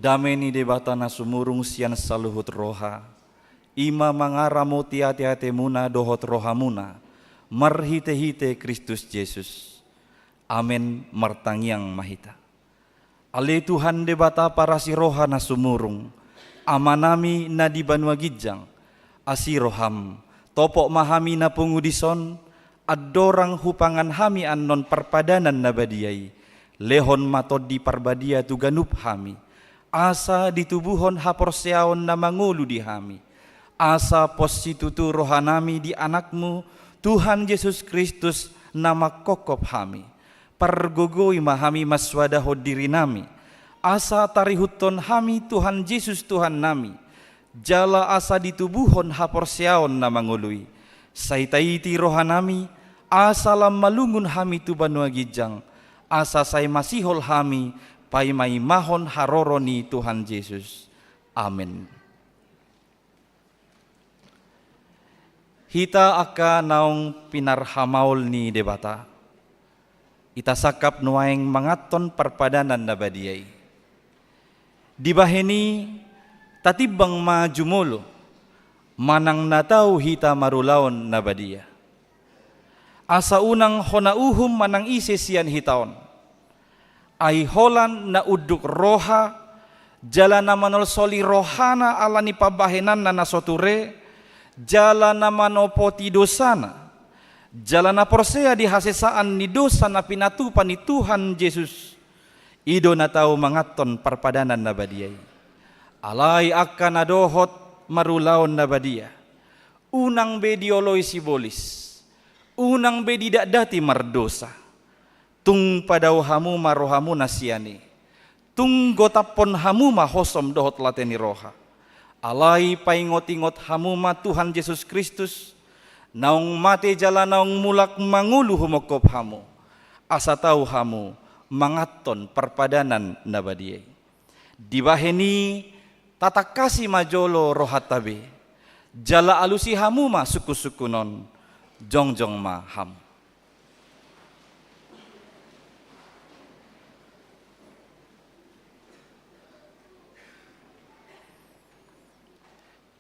Dame ni Debata na sumurung sian saluhut roha, i ma mangaramoti ateatemuna dohot rohamuna, marhitehite Kristus Jesus. Amen. Martangiang ma hita. Ale Tuhan Debata parasi roha na sumurung, Amanami na di banua ginjang, asi roham, topot ma hami na pungu dison, andorang hupangan hami annon parpadanan na badia i, lehon ma Tondi Parbadia tu ganup hami, asa ditubuhon haporseaon na mangolu di hami, asa pos situtu rohanami di Anakmu, Tuhan Jesus Kristus, na manghophop hami. Pargogoi ma hami mansoadahon dirinami, asa tarihuthon hami Tuhan Jesus Tuhannami, jala asa ditubuhon haporseaon na mangolu i. Sai taiti rohanami, asa lam malungun hami tu banua ginjang, asa sai masihol hami paimaimahon haroro ni Tuhan Jesus. Amen. Hita angka naung pinarhamaol ni Debata, hita sangkap nuaeng manganhon parpadanan na badia i. Dibahen i tatimbang ma jumolo, manang na tau hita marulaon na badia. Asa unang hona uhum manang ise sian hita on. Ai holan na unduk roha, jala na manolsoli rohana ala ni pambahenanna na so ture, jala na manopoti dosana, jala na porsea di hasesaan ni dosa na pinatupa ni Tuhan Jesus. I do na tau manganhon parpadanan na badia i. Alai angka na dohot marulaon na badia, unang be dioloi sibolis, unang be didakdati mardosa. Tung padao hamu ma rohamuna sian i. Tung gotaphon hamu ma hosom dohot late ni roha. Alai paingotingot hamu ma Tuhan Jesus Kristus, naung mate jala naung mulak mangolu humongkop hamu, asa tau hamu manganhon parpadanan na badia i. Dibahen i tatangkasi ma jolo rohanta be, jala alusi hamu ma sungkunsungkun on, jongjong ma hamu.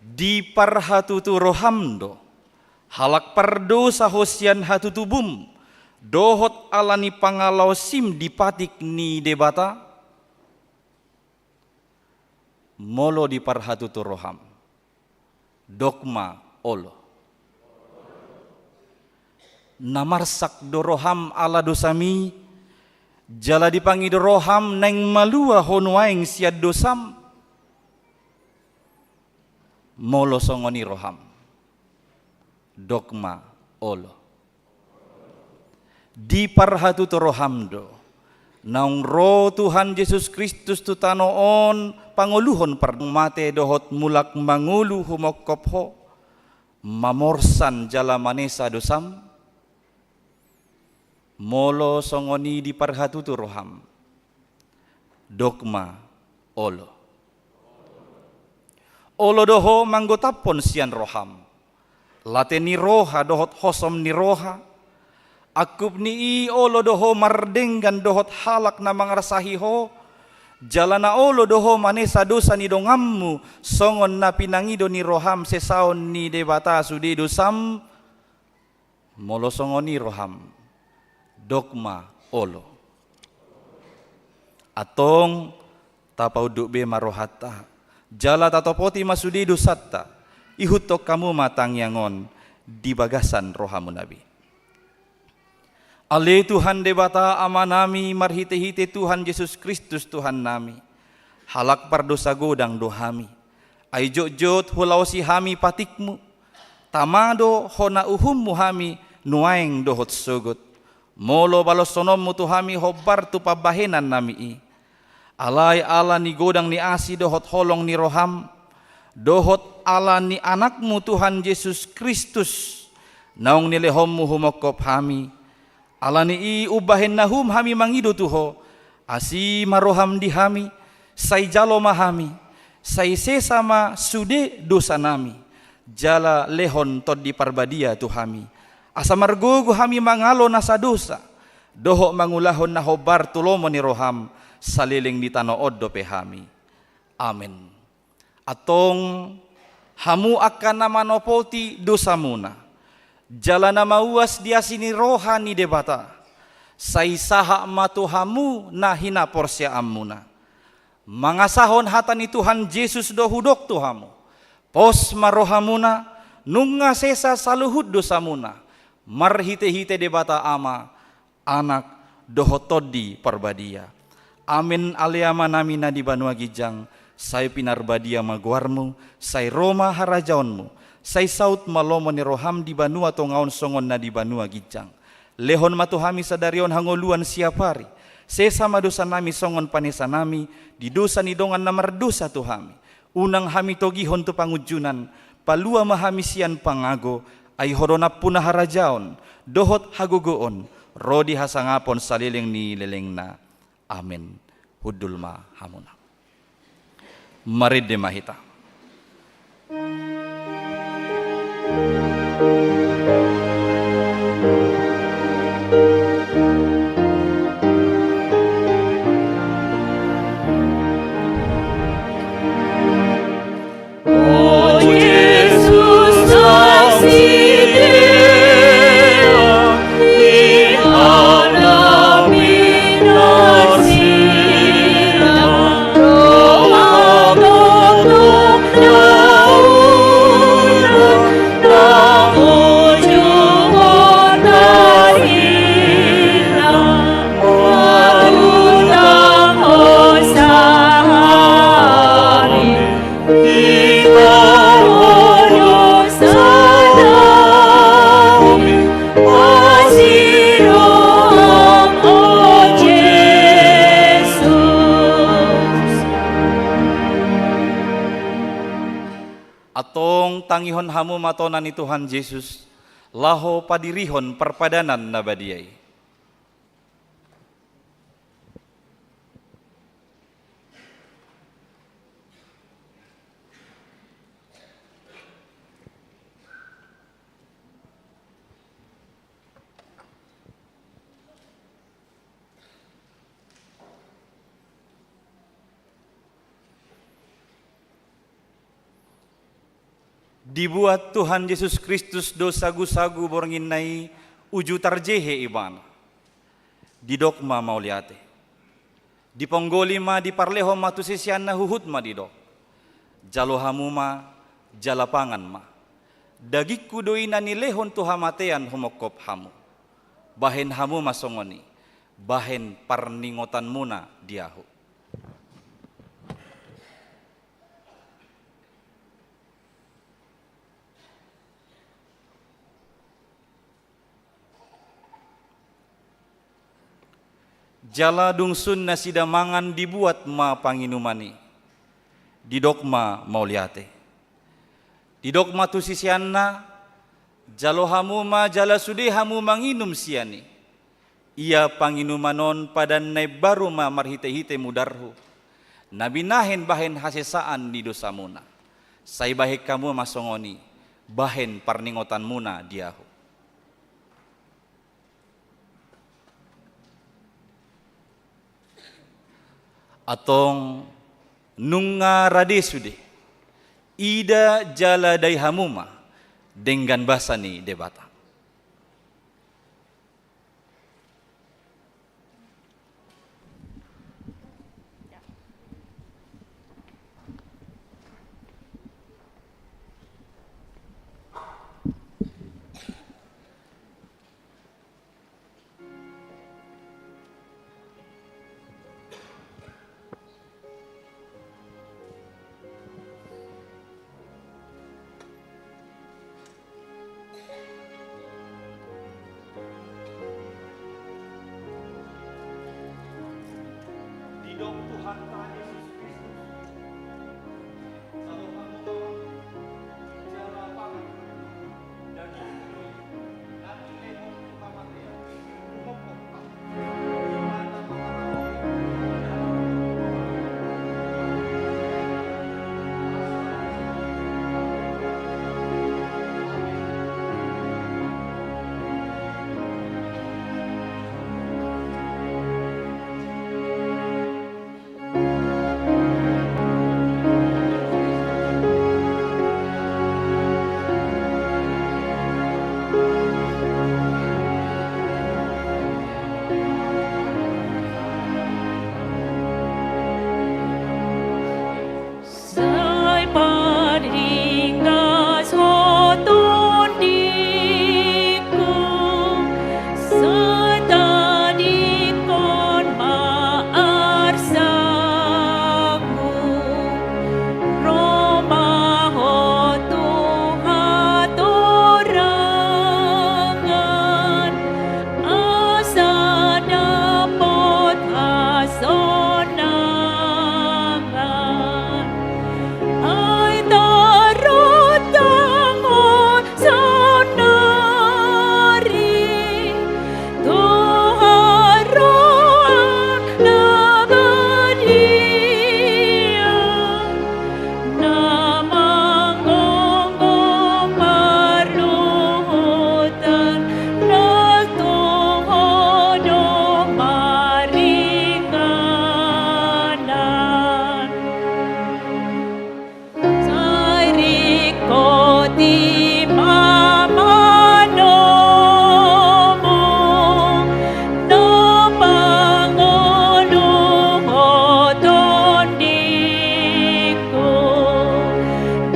Diparhatutu roham do, halak pardosa ho sian hatutubum, dohot ala ni pangalaosim di patik ni Debata? Molo diparhatutu roham, dok ma olo. Na marsak do roham ala dosami, jala dipangido roham naeng malua ho nuaeng sian dosam? Molo songon i roham, dok ma olo. Diparhatutu roham do, naung ro Tuhan Jesus Kristus tu tano on pangoluhon pardongan mate dohot mulak mangolu humongkop ho, mamorsan jala manesa dosam? Molo songon i diparhatutu roham, dok ma olo. Olo do ho manggotaphon sian roham late ni roha dohot hosom ni roha. Angkup ni i olo do ho mardenggan dohot halak na mangarsahi ho, jala na olo do ho manesa dosa ni donganmu songon na pinangido ni roham sesaon ni Debata sude dosam? Molo songon i roham, dok ma olo. Antong tapaunduk be ma rohanta, jala tatopoti ma sude dosanta. Ihuthon hamu ma tangiang on di bagasan rohamuna be. Ale Tuhan Debata Amanami, marhitehite Tuhan Jesus Kristus Tuhannami, halak pardosa godang do hami. Ai jotjot hulaosi hami patikmu, tama do hona uhummu hami nuaeng dohot sogot. Molo baloshononmu tu hami hombar tu pambahenannami i. Alai ala ni godang ni asi dohot holong ni roham, dohot ala ni Anakmu Tuhan Jesus Kristus, naung nilehonmu humongkop hami, ala ni i umbahen na uhum hami mangido tu ho, asi ma roham di hami, sai jalo ma hami, sai sesa ma sude dosanami, jala lehon Tondi Parbadia tu hami, asa margogo hami mangalo nasa dosa, dohot mangulahon na hombar tu lomo ni roham, saleleng di tano on dope hami. Amen. Antong hamu angka na manopoti dosamuna, jala na mauas di asi ni roha ni Debata, sai sahat ma tu hamu na hinaporseaanmuna. Mangasahon hata ni Tuhan Jesus do hudok tu hamu, pos ma rohamuna, nunga sesa saluhut dosamuna, marhitehite Debata Ama, Anak, dohot Tondi Parbadia. Amen. Ale Amanami na di banua ginjang, sai pinarbadia ma goarmu, sai ro ma harajaonmu, sai saut ma lomo ni roham di banua tonga on songon na di banua ginjang. Lehon ma tu hami sadari on hangoluan siapari, sesa ma dosanami songon panesanami di dosa ni dongan na mardosa tu hami. Unang hami togihon tu pangunjunan, palua ma hami sian pangago, ai ho do nampuna harajaon, dohot hagogoon, ro di hasangapon saleleng ni lelengna. Amen. Hundul ma hamuna. Marende ma hita. Antong tangihon hamu ma tona ni Tuhan Jesus, laho padirihon parpadanan na badia i. Dibuat Tuhan Jesus Kristus do sagusagu borngin na i uju tarjehe Ibana. Didok ma mauliate. Diponggoli ma, diparlehon ma tu siseanna, huhut ma didok: Jalo hamu ma, jala pangan ma. Dagingku do i na nilehon tu hamatean humongkop hamu. Bahen hamu ma songon i, bahen parningotanmuna di ahu. Jala dung sun nasida mangan, dibuat ma panginuman i. Didok ma mauliate. Didok ma tu siseanna, jalo hamu ma jala sude hamu manginum sian i. Ia panginuman on padan na imbaru ma marhitehite mudarhu, na binahen bahen hasesaan ni dosamuna. Sai bahen hamu ma songon i, bahen parningotanmuna di ahu. Antong nunga rade sude, ida jala dai hamu ma denggan basa ni Debata. Didok Tuhanta Jesus Kristus, jalo hamu ma, jala pangan. Sai paringgas ho tondingku, sai tadingkon ma arsangku, ro ma ho tu hatorangan, asa dapot hasonangan. Ai tarutang ho saonnari tu haroan na badia, na manggomgom parluhutan, na tu Ho do maringanan. Sai ringkot i ma manomu, na pangolu ho tondingku,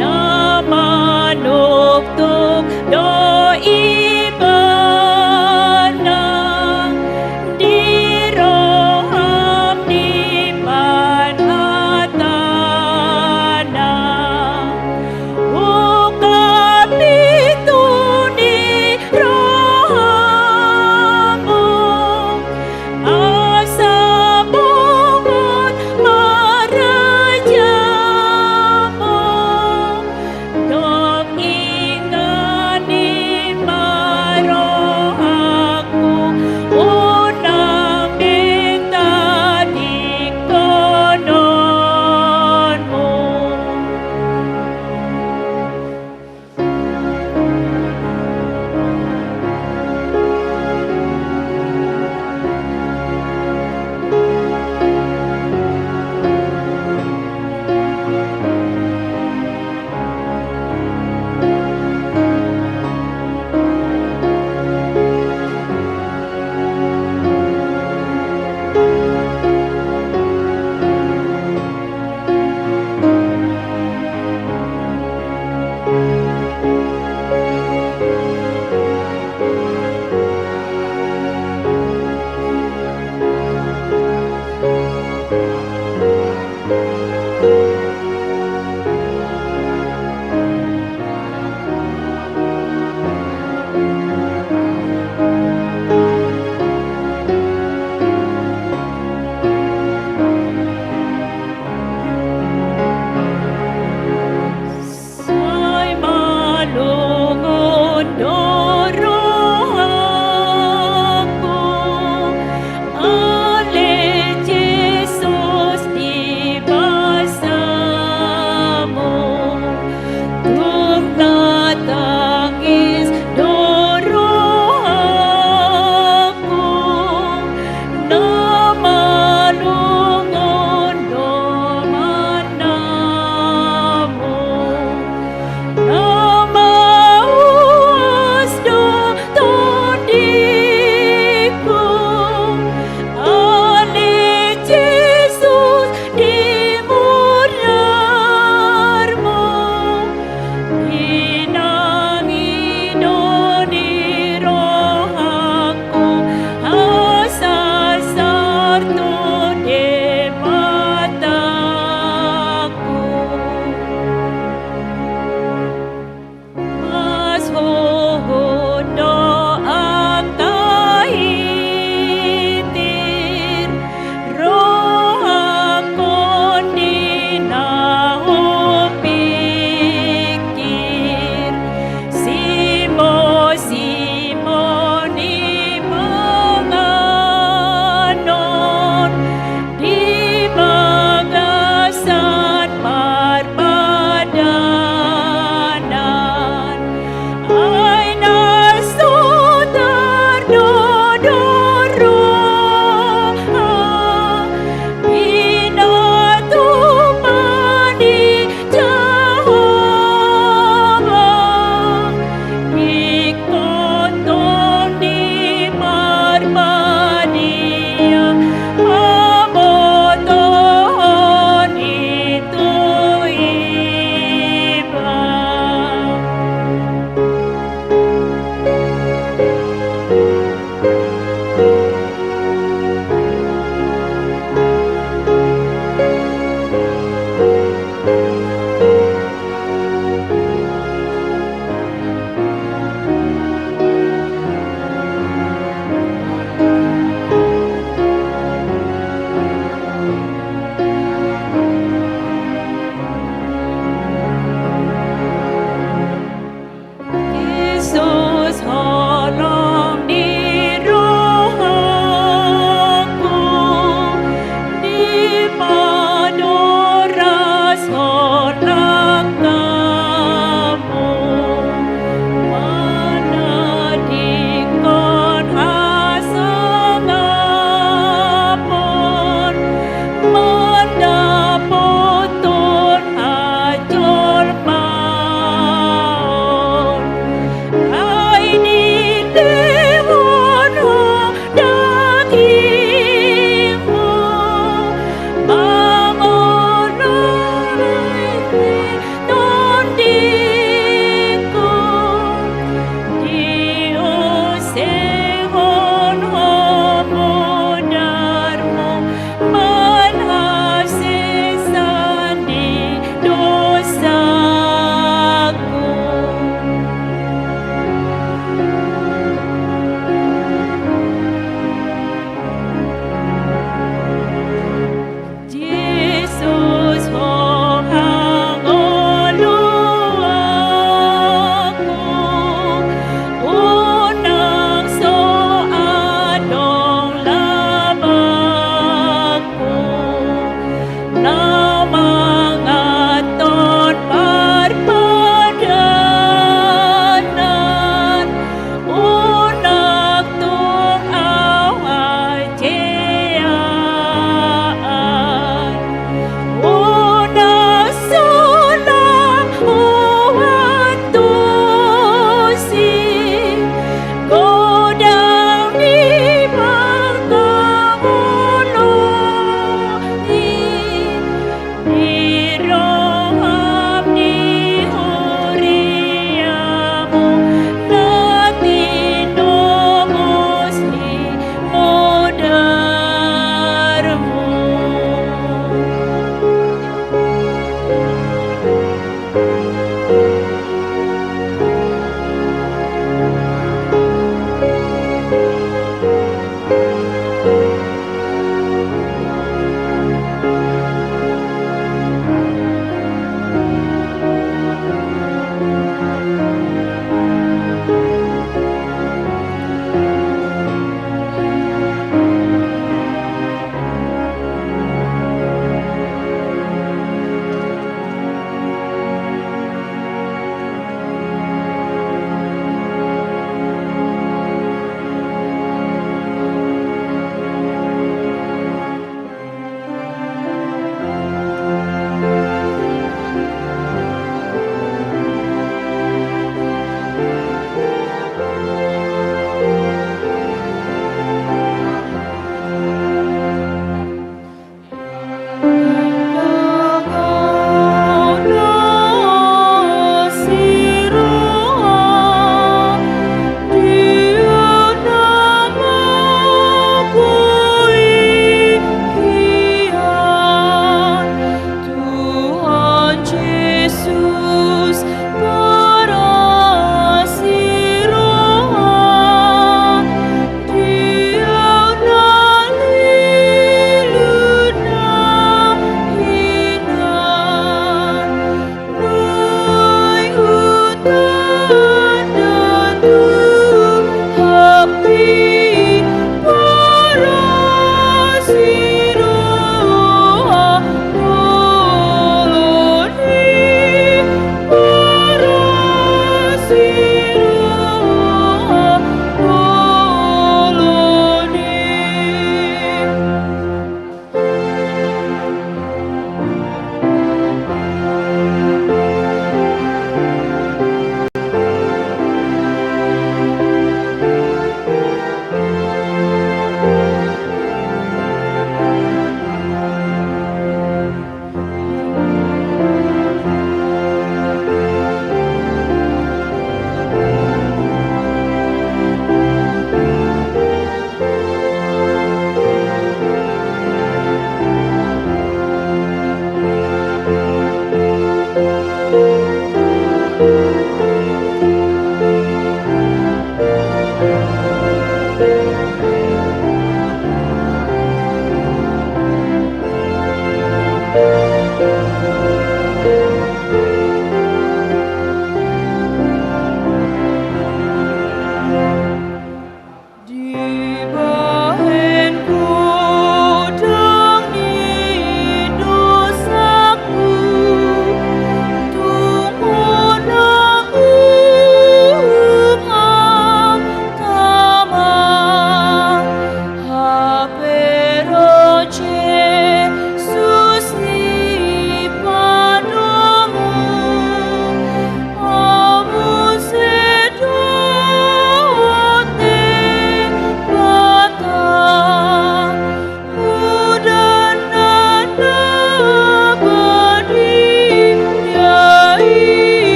na manuktuk do ibana di roham di panhatana. Ungkap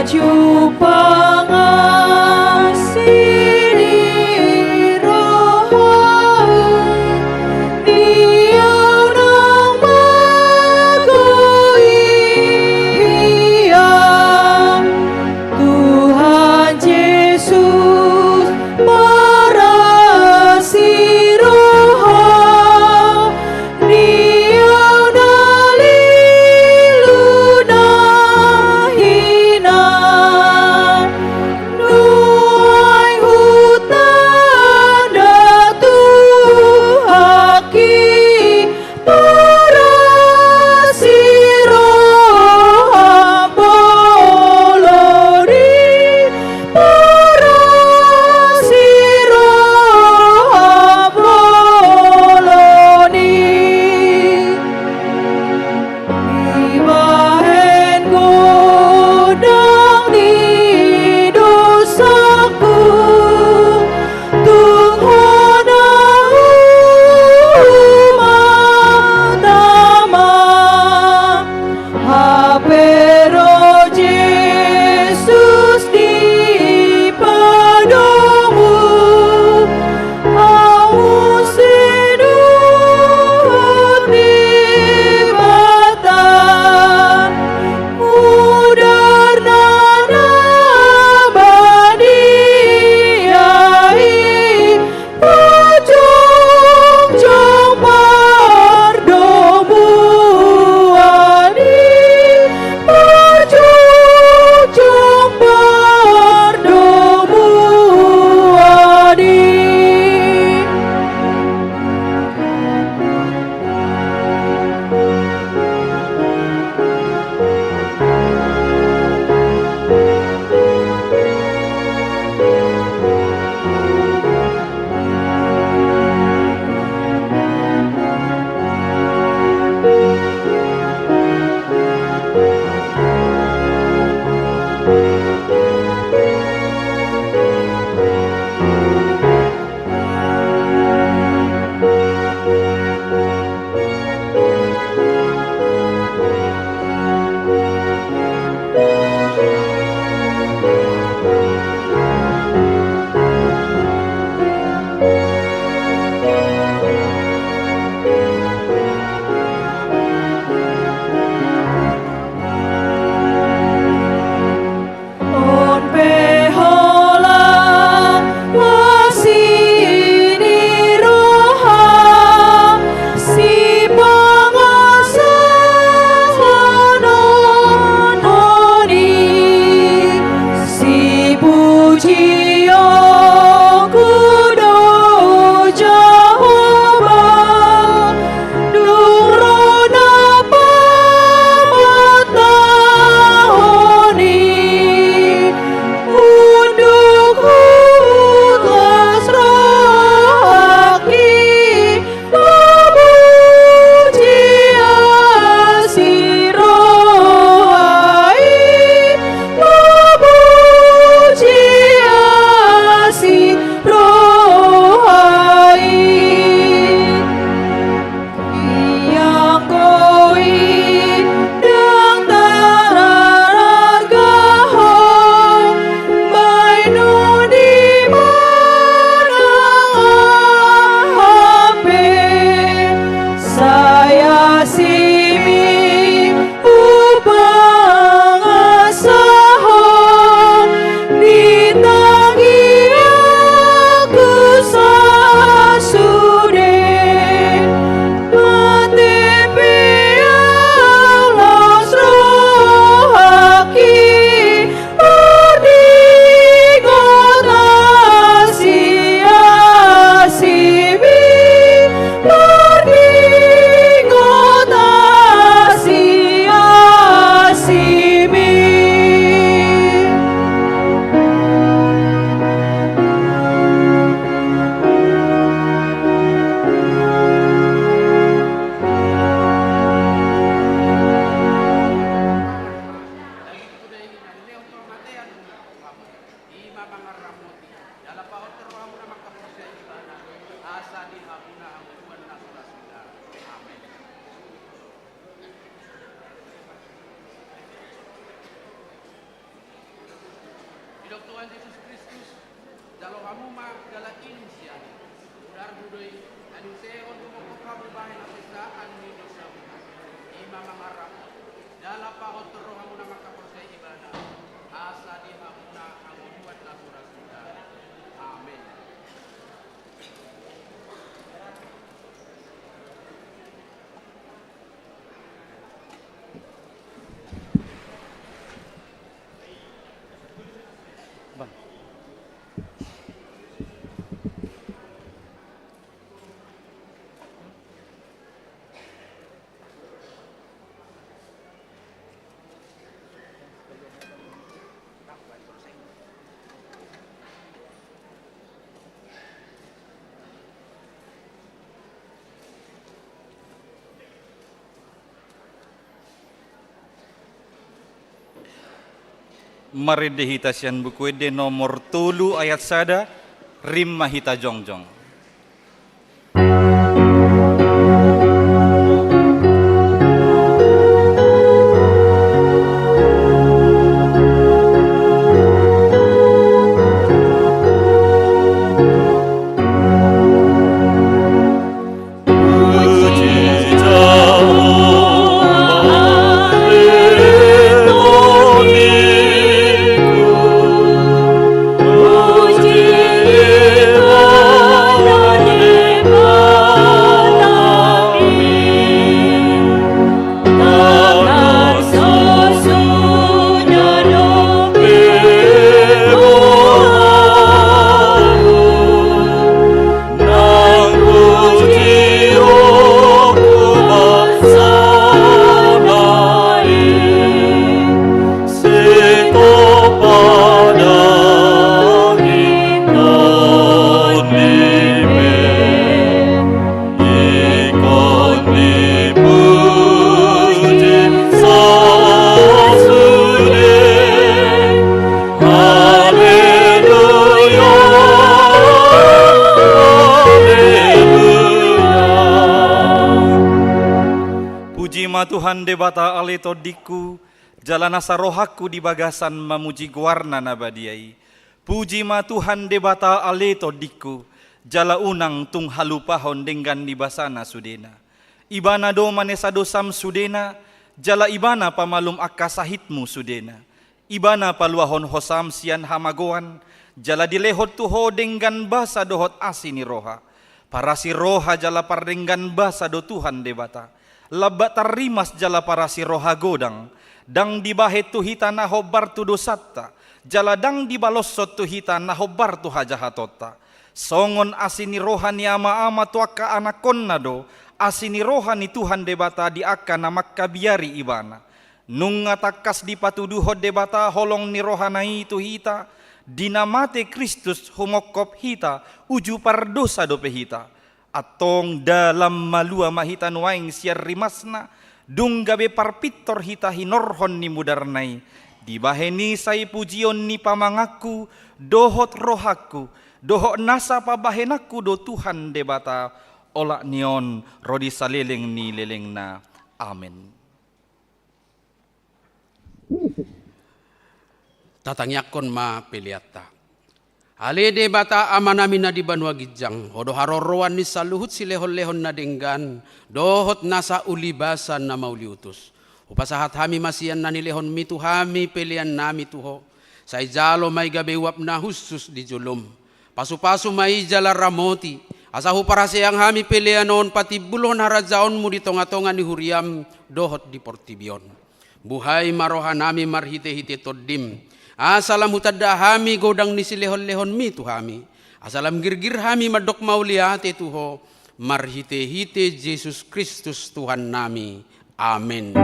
Jumpang asi ni roha, di au nang mago i hian. Tuhan Jesus marasi roha, di au na lilu na hinan. Nuaeng hutanda tu haki, marasi roha bolon i, marasi roha bolon i. Dibahen godang ni dosaku, tung hona humatama. Hape ro Jesus di padomu, au muse dohot Debata. Mudarna na badia i, parjongjong pardomuan i, parjongjong pardomuan i. On pe holan asi ni roha, sipangasahononhon i, sipujion hu do Jahowa. Dung ro na pamatahon i, unduk hu las rohangki, mamuji asi roha i, mamuji asi roha i. Ianggo i ndang tarargahon, baenon di manang aha pe, sai asimi hupangasahon di tangiangku sasude. Mate pe alas rohangki, mardingot asi asimi, mardingot asi asimi. Dagingku do i na nilehon tu hamatean, i ma pangarahutna. Jala paonhon rohamuna mangkaporseai ibana, asa di hamu na hamu Tuhan na so las i. Amen. Tuhan Jesus Kristus, jalo hamu ma jala inum sian i. Udarmu do i, na diusehon tumongkop hamu bahen hasesaan ni dosamu. I ma mangarap, jala pahothon rohamu na mangkaporseai ibana, asa di hamuna hangoluan na horas ni Debata. Amen. Marende hita sian Buku Ende nomor tolu ayat sada, rap ma hita jongjong. Haleluya, haleluya. Puji ma Tuhan Debata ale tondingku, jala nasa rohangku di bagasan mamuji goarna na badia i. Puji ma Tuhan Debata ale tondingku, jala unang tung halupahon denggan ni basana sudena. Ibana do manesa dosam sudena, jala ibana pamalum angka sahitmu sudena. Ibana paluahon hosam sian hamagoan, jala dilehon tu ho denggan basa dohot asi ni roha. Parasi roha jala pardenggan basa do Tuhan Debata. Lambak tarrimas jala parasi roha godang, ndang dibahen tu hita na hombar tu dosanta, jala ndang dibaloshon tu hita na hombar tu hajahatonta. Songon asi ni roha ni ama-ama tu angka anakkonna do asi ni roha ni Tuhan Debata di angka na mangkabiari ibana. Nunga tangkas dipatuduhon Debata holong ni rohana i tu hita, di na mate Kristus humongkop hita, uju pardosa dope hita. Antong ndang lam malua ma hita nuaeng sian rimasna, dung gabe parpintor hita hinorhon ni mudarna i. Dibahen i sai pujion ni pamanganku, dohot rohangku, dohot nasa pambahenanku do Tuhan Debata, olat ni on ro di saleleng ni lelengna. Amen. Tatangiangkon ma peleanta. Ale Debata Amanami na di banua ginjang, Ho do haroroan ni saluhut silehon-lehon na denggan, dohot nasa ulibasa na mauliutus. Hupasahat hami ma sian na nilehonMi tu hami peleannami tu Ho. Sai jalo ma i gabe uap na hushus di joloM. Pasu-pasu ma i jala ramoti, asa huparaseang hami pelean on patimbulhon harajaonMu di tonga-tonga ni huriaM dohot di portibi on. Buhai ma rohanami marhite-hite TondiM, asa lam hutanda hami godang ni silehon-lehonMi tu hami, asa lam girgir hami mandok mauliate tu Ho, marhite-hite Jesus Kristus Tuhannami. Amen.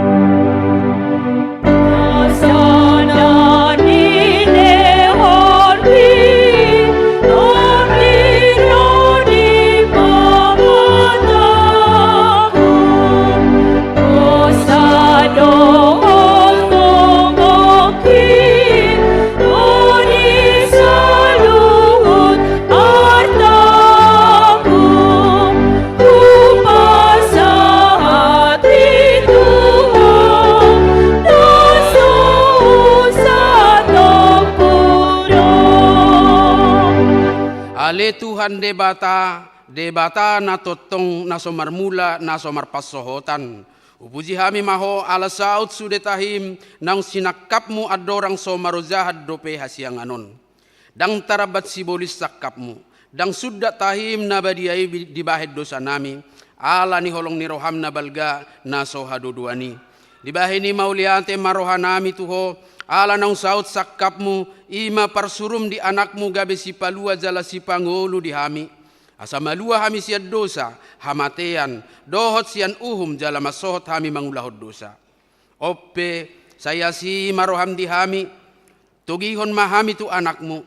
Ale Tuhan Debata, Debata na tongtong, na so marmula, na so marpansohotan. Hupuji hami ma Ho ala saut sude tahim naung sinangkapMu andorang so marojahan dope hasiangan on. Ndang tarambat sibolis sangkapMu, ndang sundat tahim na badia i bi-, dibahen dosanami, ala ni holong ni rohaM na balga na so hadodoan i. Dibahen i mauliate ma rohanami tu Ho, ala naung saut sangkapMu, i ma parsuruM di AnakMu gabe sipalua jala sipangolu di hami. Asa malua hami sian dosa, hamatean, dohot sian uhum jala mansohot hami mangulahon dosa. On pe, sai asi ma rohaM di hami, togihon ma hami tu AnakMu.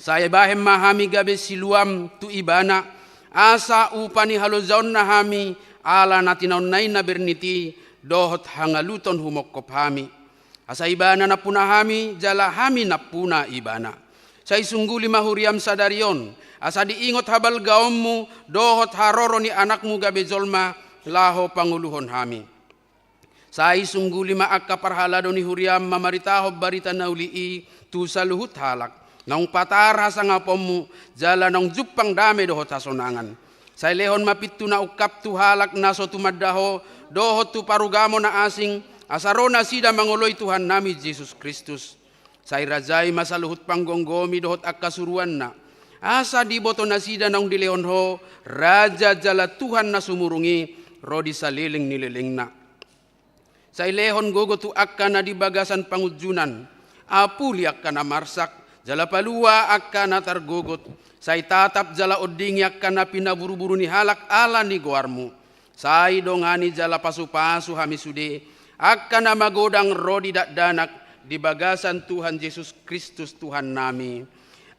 Sai bahen ma hami gabe siluaM tu Ibana, asa upa ni halojaonna hami, ala na tinaonna i na bernit i, dohot hangaluton humongkop hami. Asa Ibana nampuna hami, jala hami nampuna Ibana. Sai sungguli ma huriaM sadari on, asa diingot habalgaonMu, dohot haroro ni AnakMu gabe jolma, laho pangoluhon hami. Sai sungguli ma angka parhalado ni huriaM mamaritahon barita na uli i tu saluhut halak, naung patar hasangaponMu, jala naung jumpang dame dohot hasonangan. Sai lehon ma pintu na ungkap tu halak na so tumanda Ho, dohot tu parugamo na asing, asa ro nasida mangoloi Tuhannami Jesus Kristus. Sai rajai ma saluhut panggomgomi dohot angka suruanna. Asa diboto nasida naung dilehon Ho, Raja jala Tuhan na sumurung i, ro di saleleng ni lelengna. Sai lehon gogo tu angka na di bagasan pangunjunan, apuli angka na marsak, jala palua angka na targogot, sai tatap jala ondingi angka na pinaburuburu ni halak ala ni goarMu. Sai dongani jala pasupasu hami sude, angka na magodang ro di dakdanak, di bagasan Tuhan Jesus Kristus Tuhannami.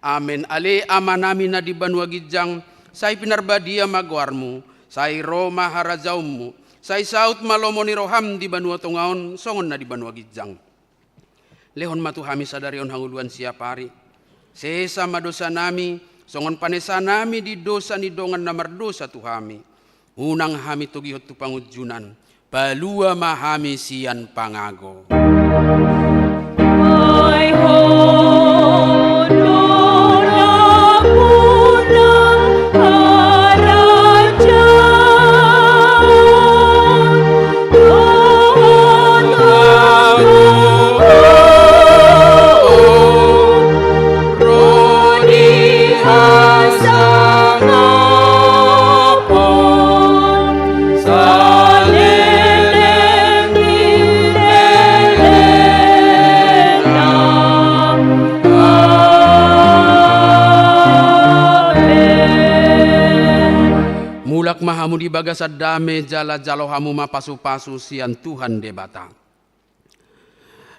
Amen. Ale Amanami na di banua ginjang, sai pinarbadia ma goarMu, sai ro ma harajaonMu, sai saut ma lomo ni rohaM di banua tonga on, songon na di banua ginjang. Lehon ma tu hami sadari on hangoluan siapari. Sesa ma dosanami, songon panesanami di dosa ni dongan na mardosa tu hami. Unang hami togihon tu pangunjunan, palua ma hami sian pangago. Mulak ma hamu di bagasan dame jala jalo hamu ma pasupasu sian Tuhan Debata.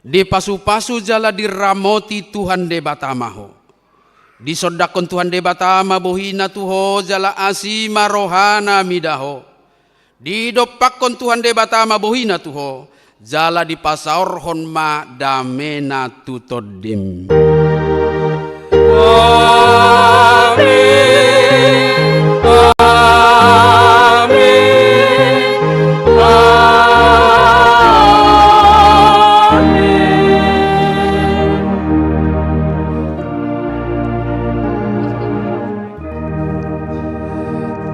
Dipasupasu jala diramoti Tuhan Debata ma ho. Disondangkon Tuhan Debata ma bohiNa tu ho jala asi ma rohaNa mida ho. Didompakkon Tuhan Debata ma bohiNa tu ho jala dipasaorhon ma dameNa tu tondim. Amen. Amen. Amen.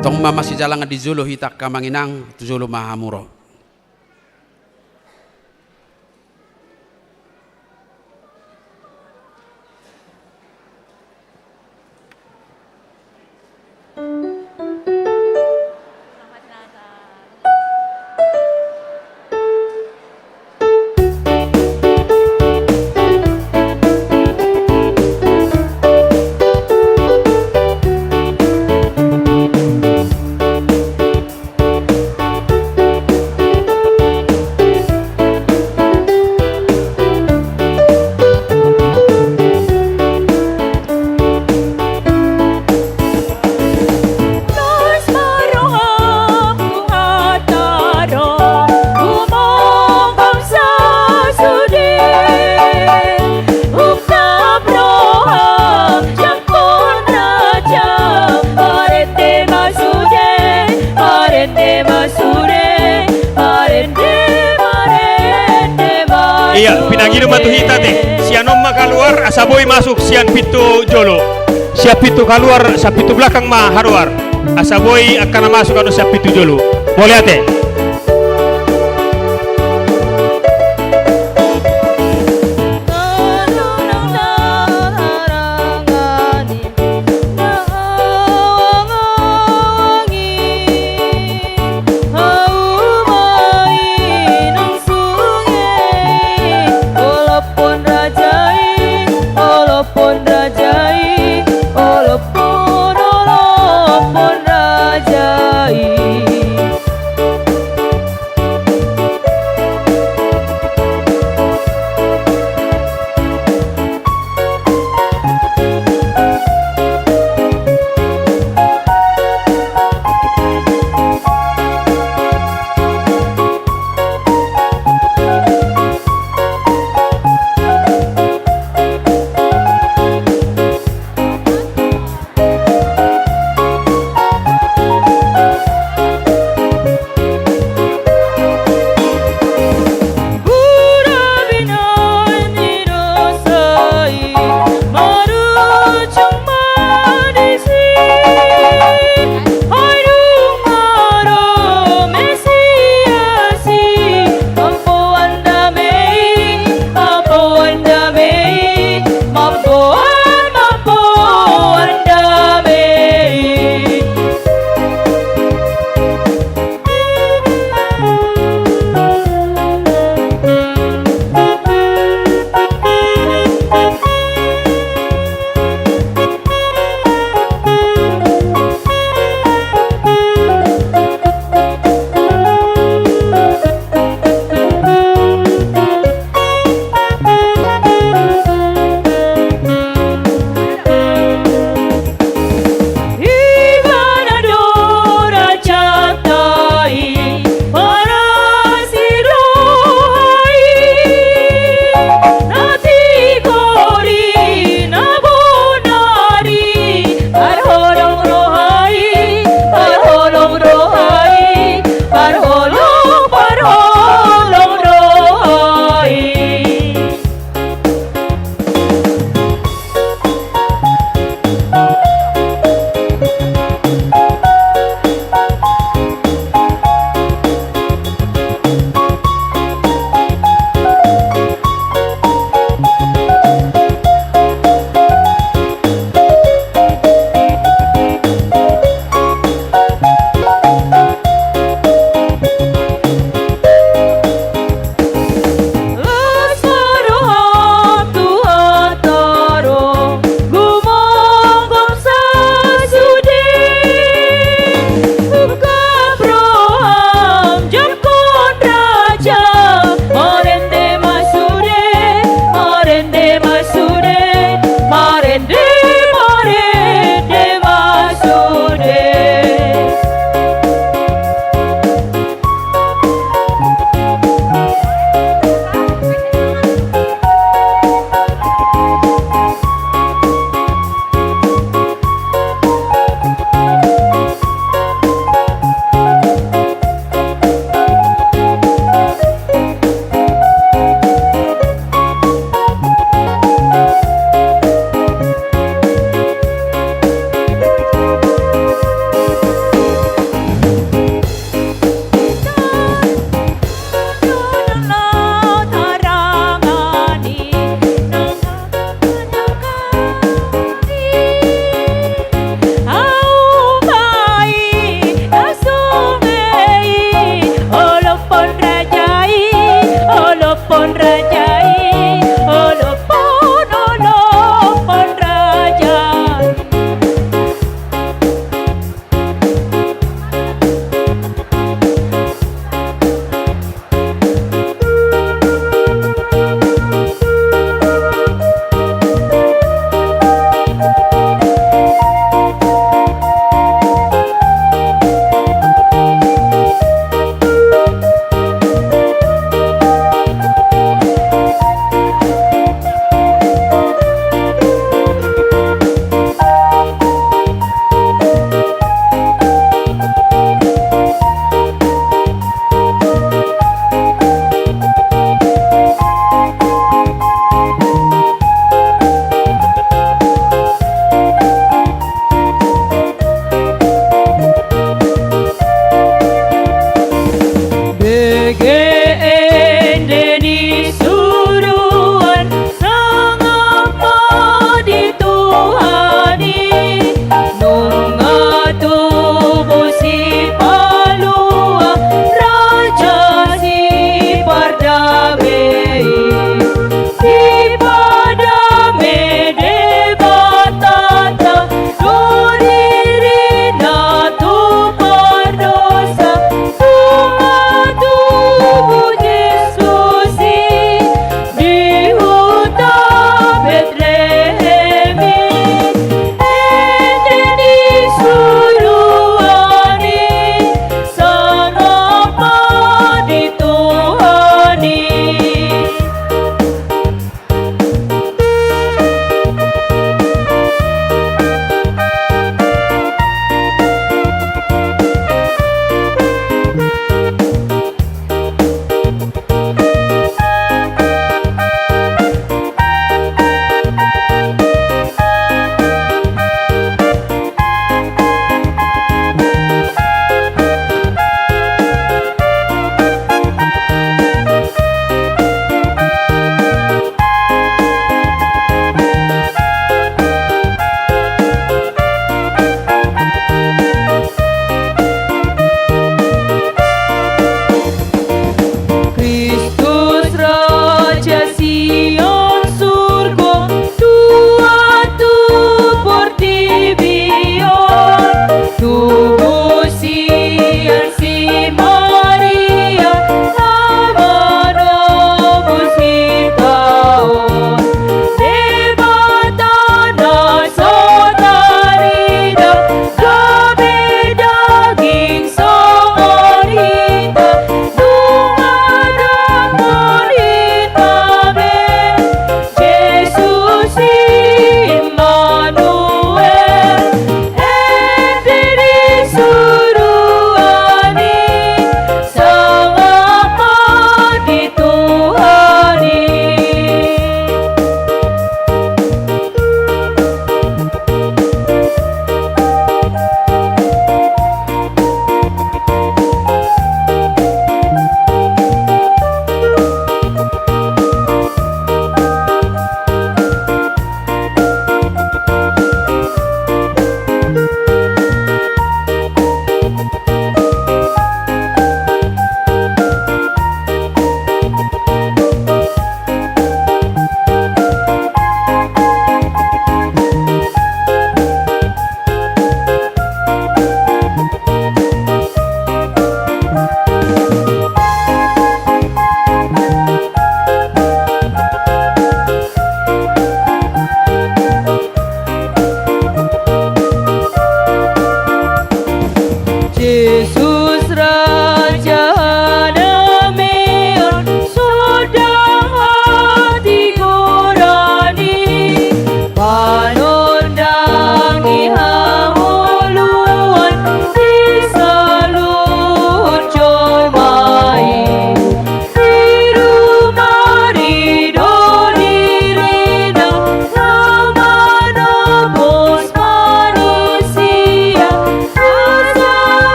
Tong ma masijalangan di jolo hita angka amang inang, tu jolo ma hamu ro. Ia, pinangido ma tu hita te. Sian on ma kaluar, asa boi masuk sian pintu jolo. Sian pintu kaluar, sian pintu belakang ma haruar. Asa boi angka na masuk annon sian pintu jolo. Mauliate.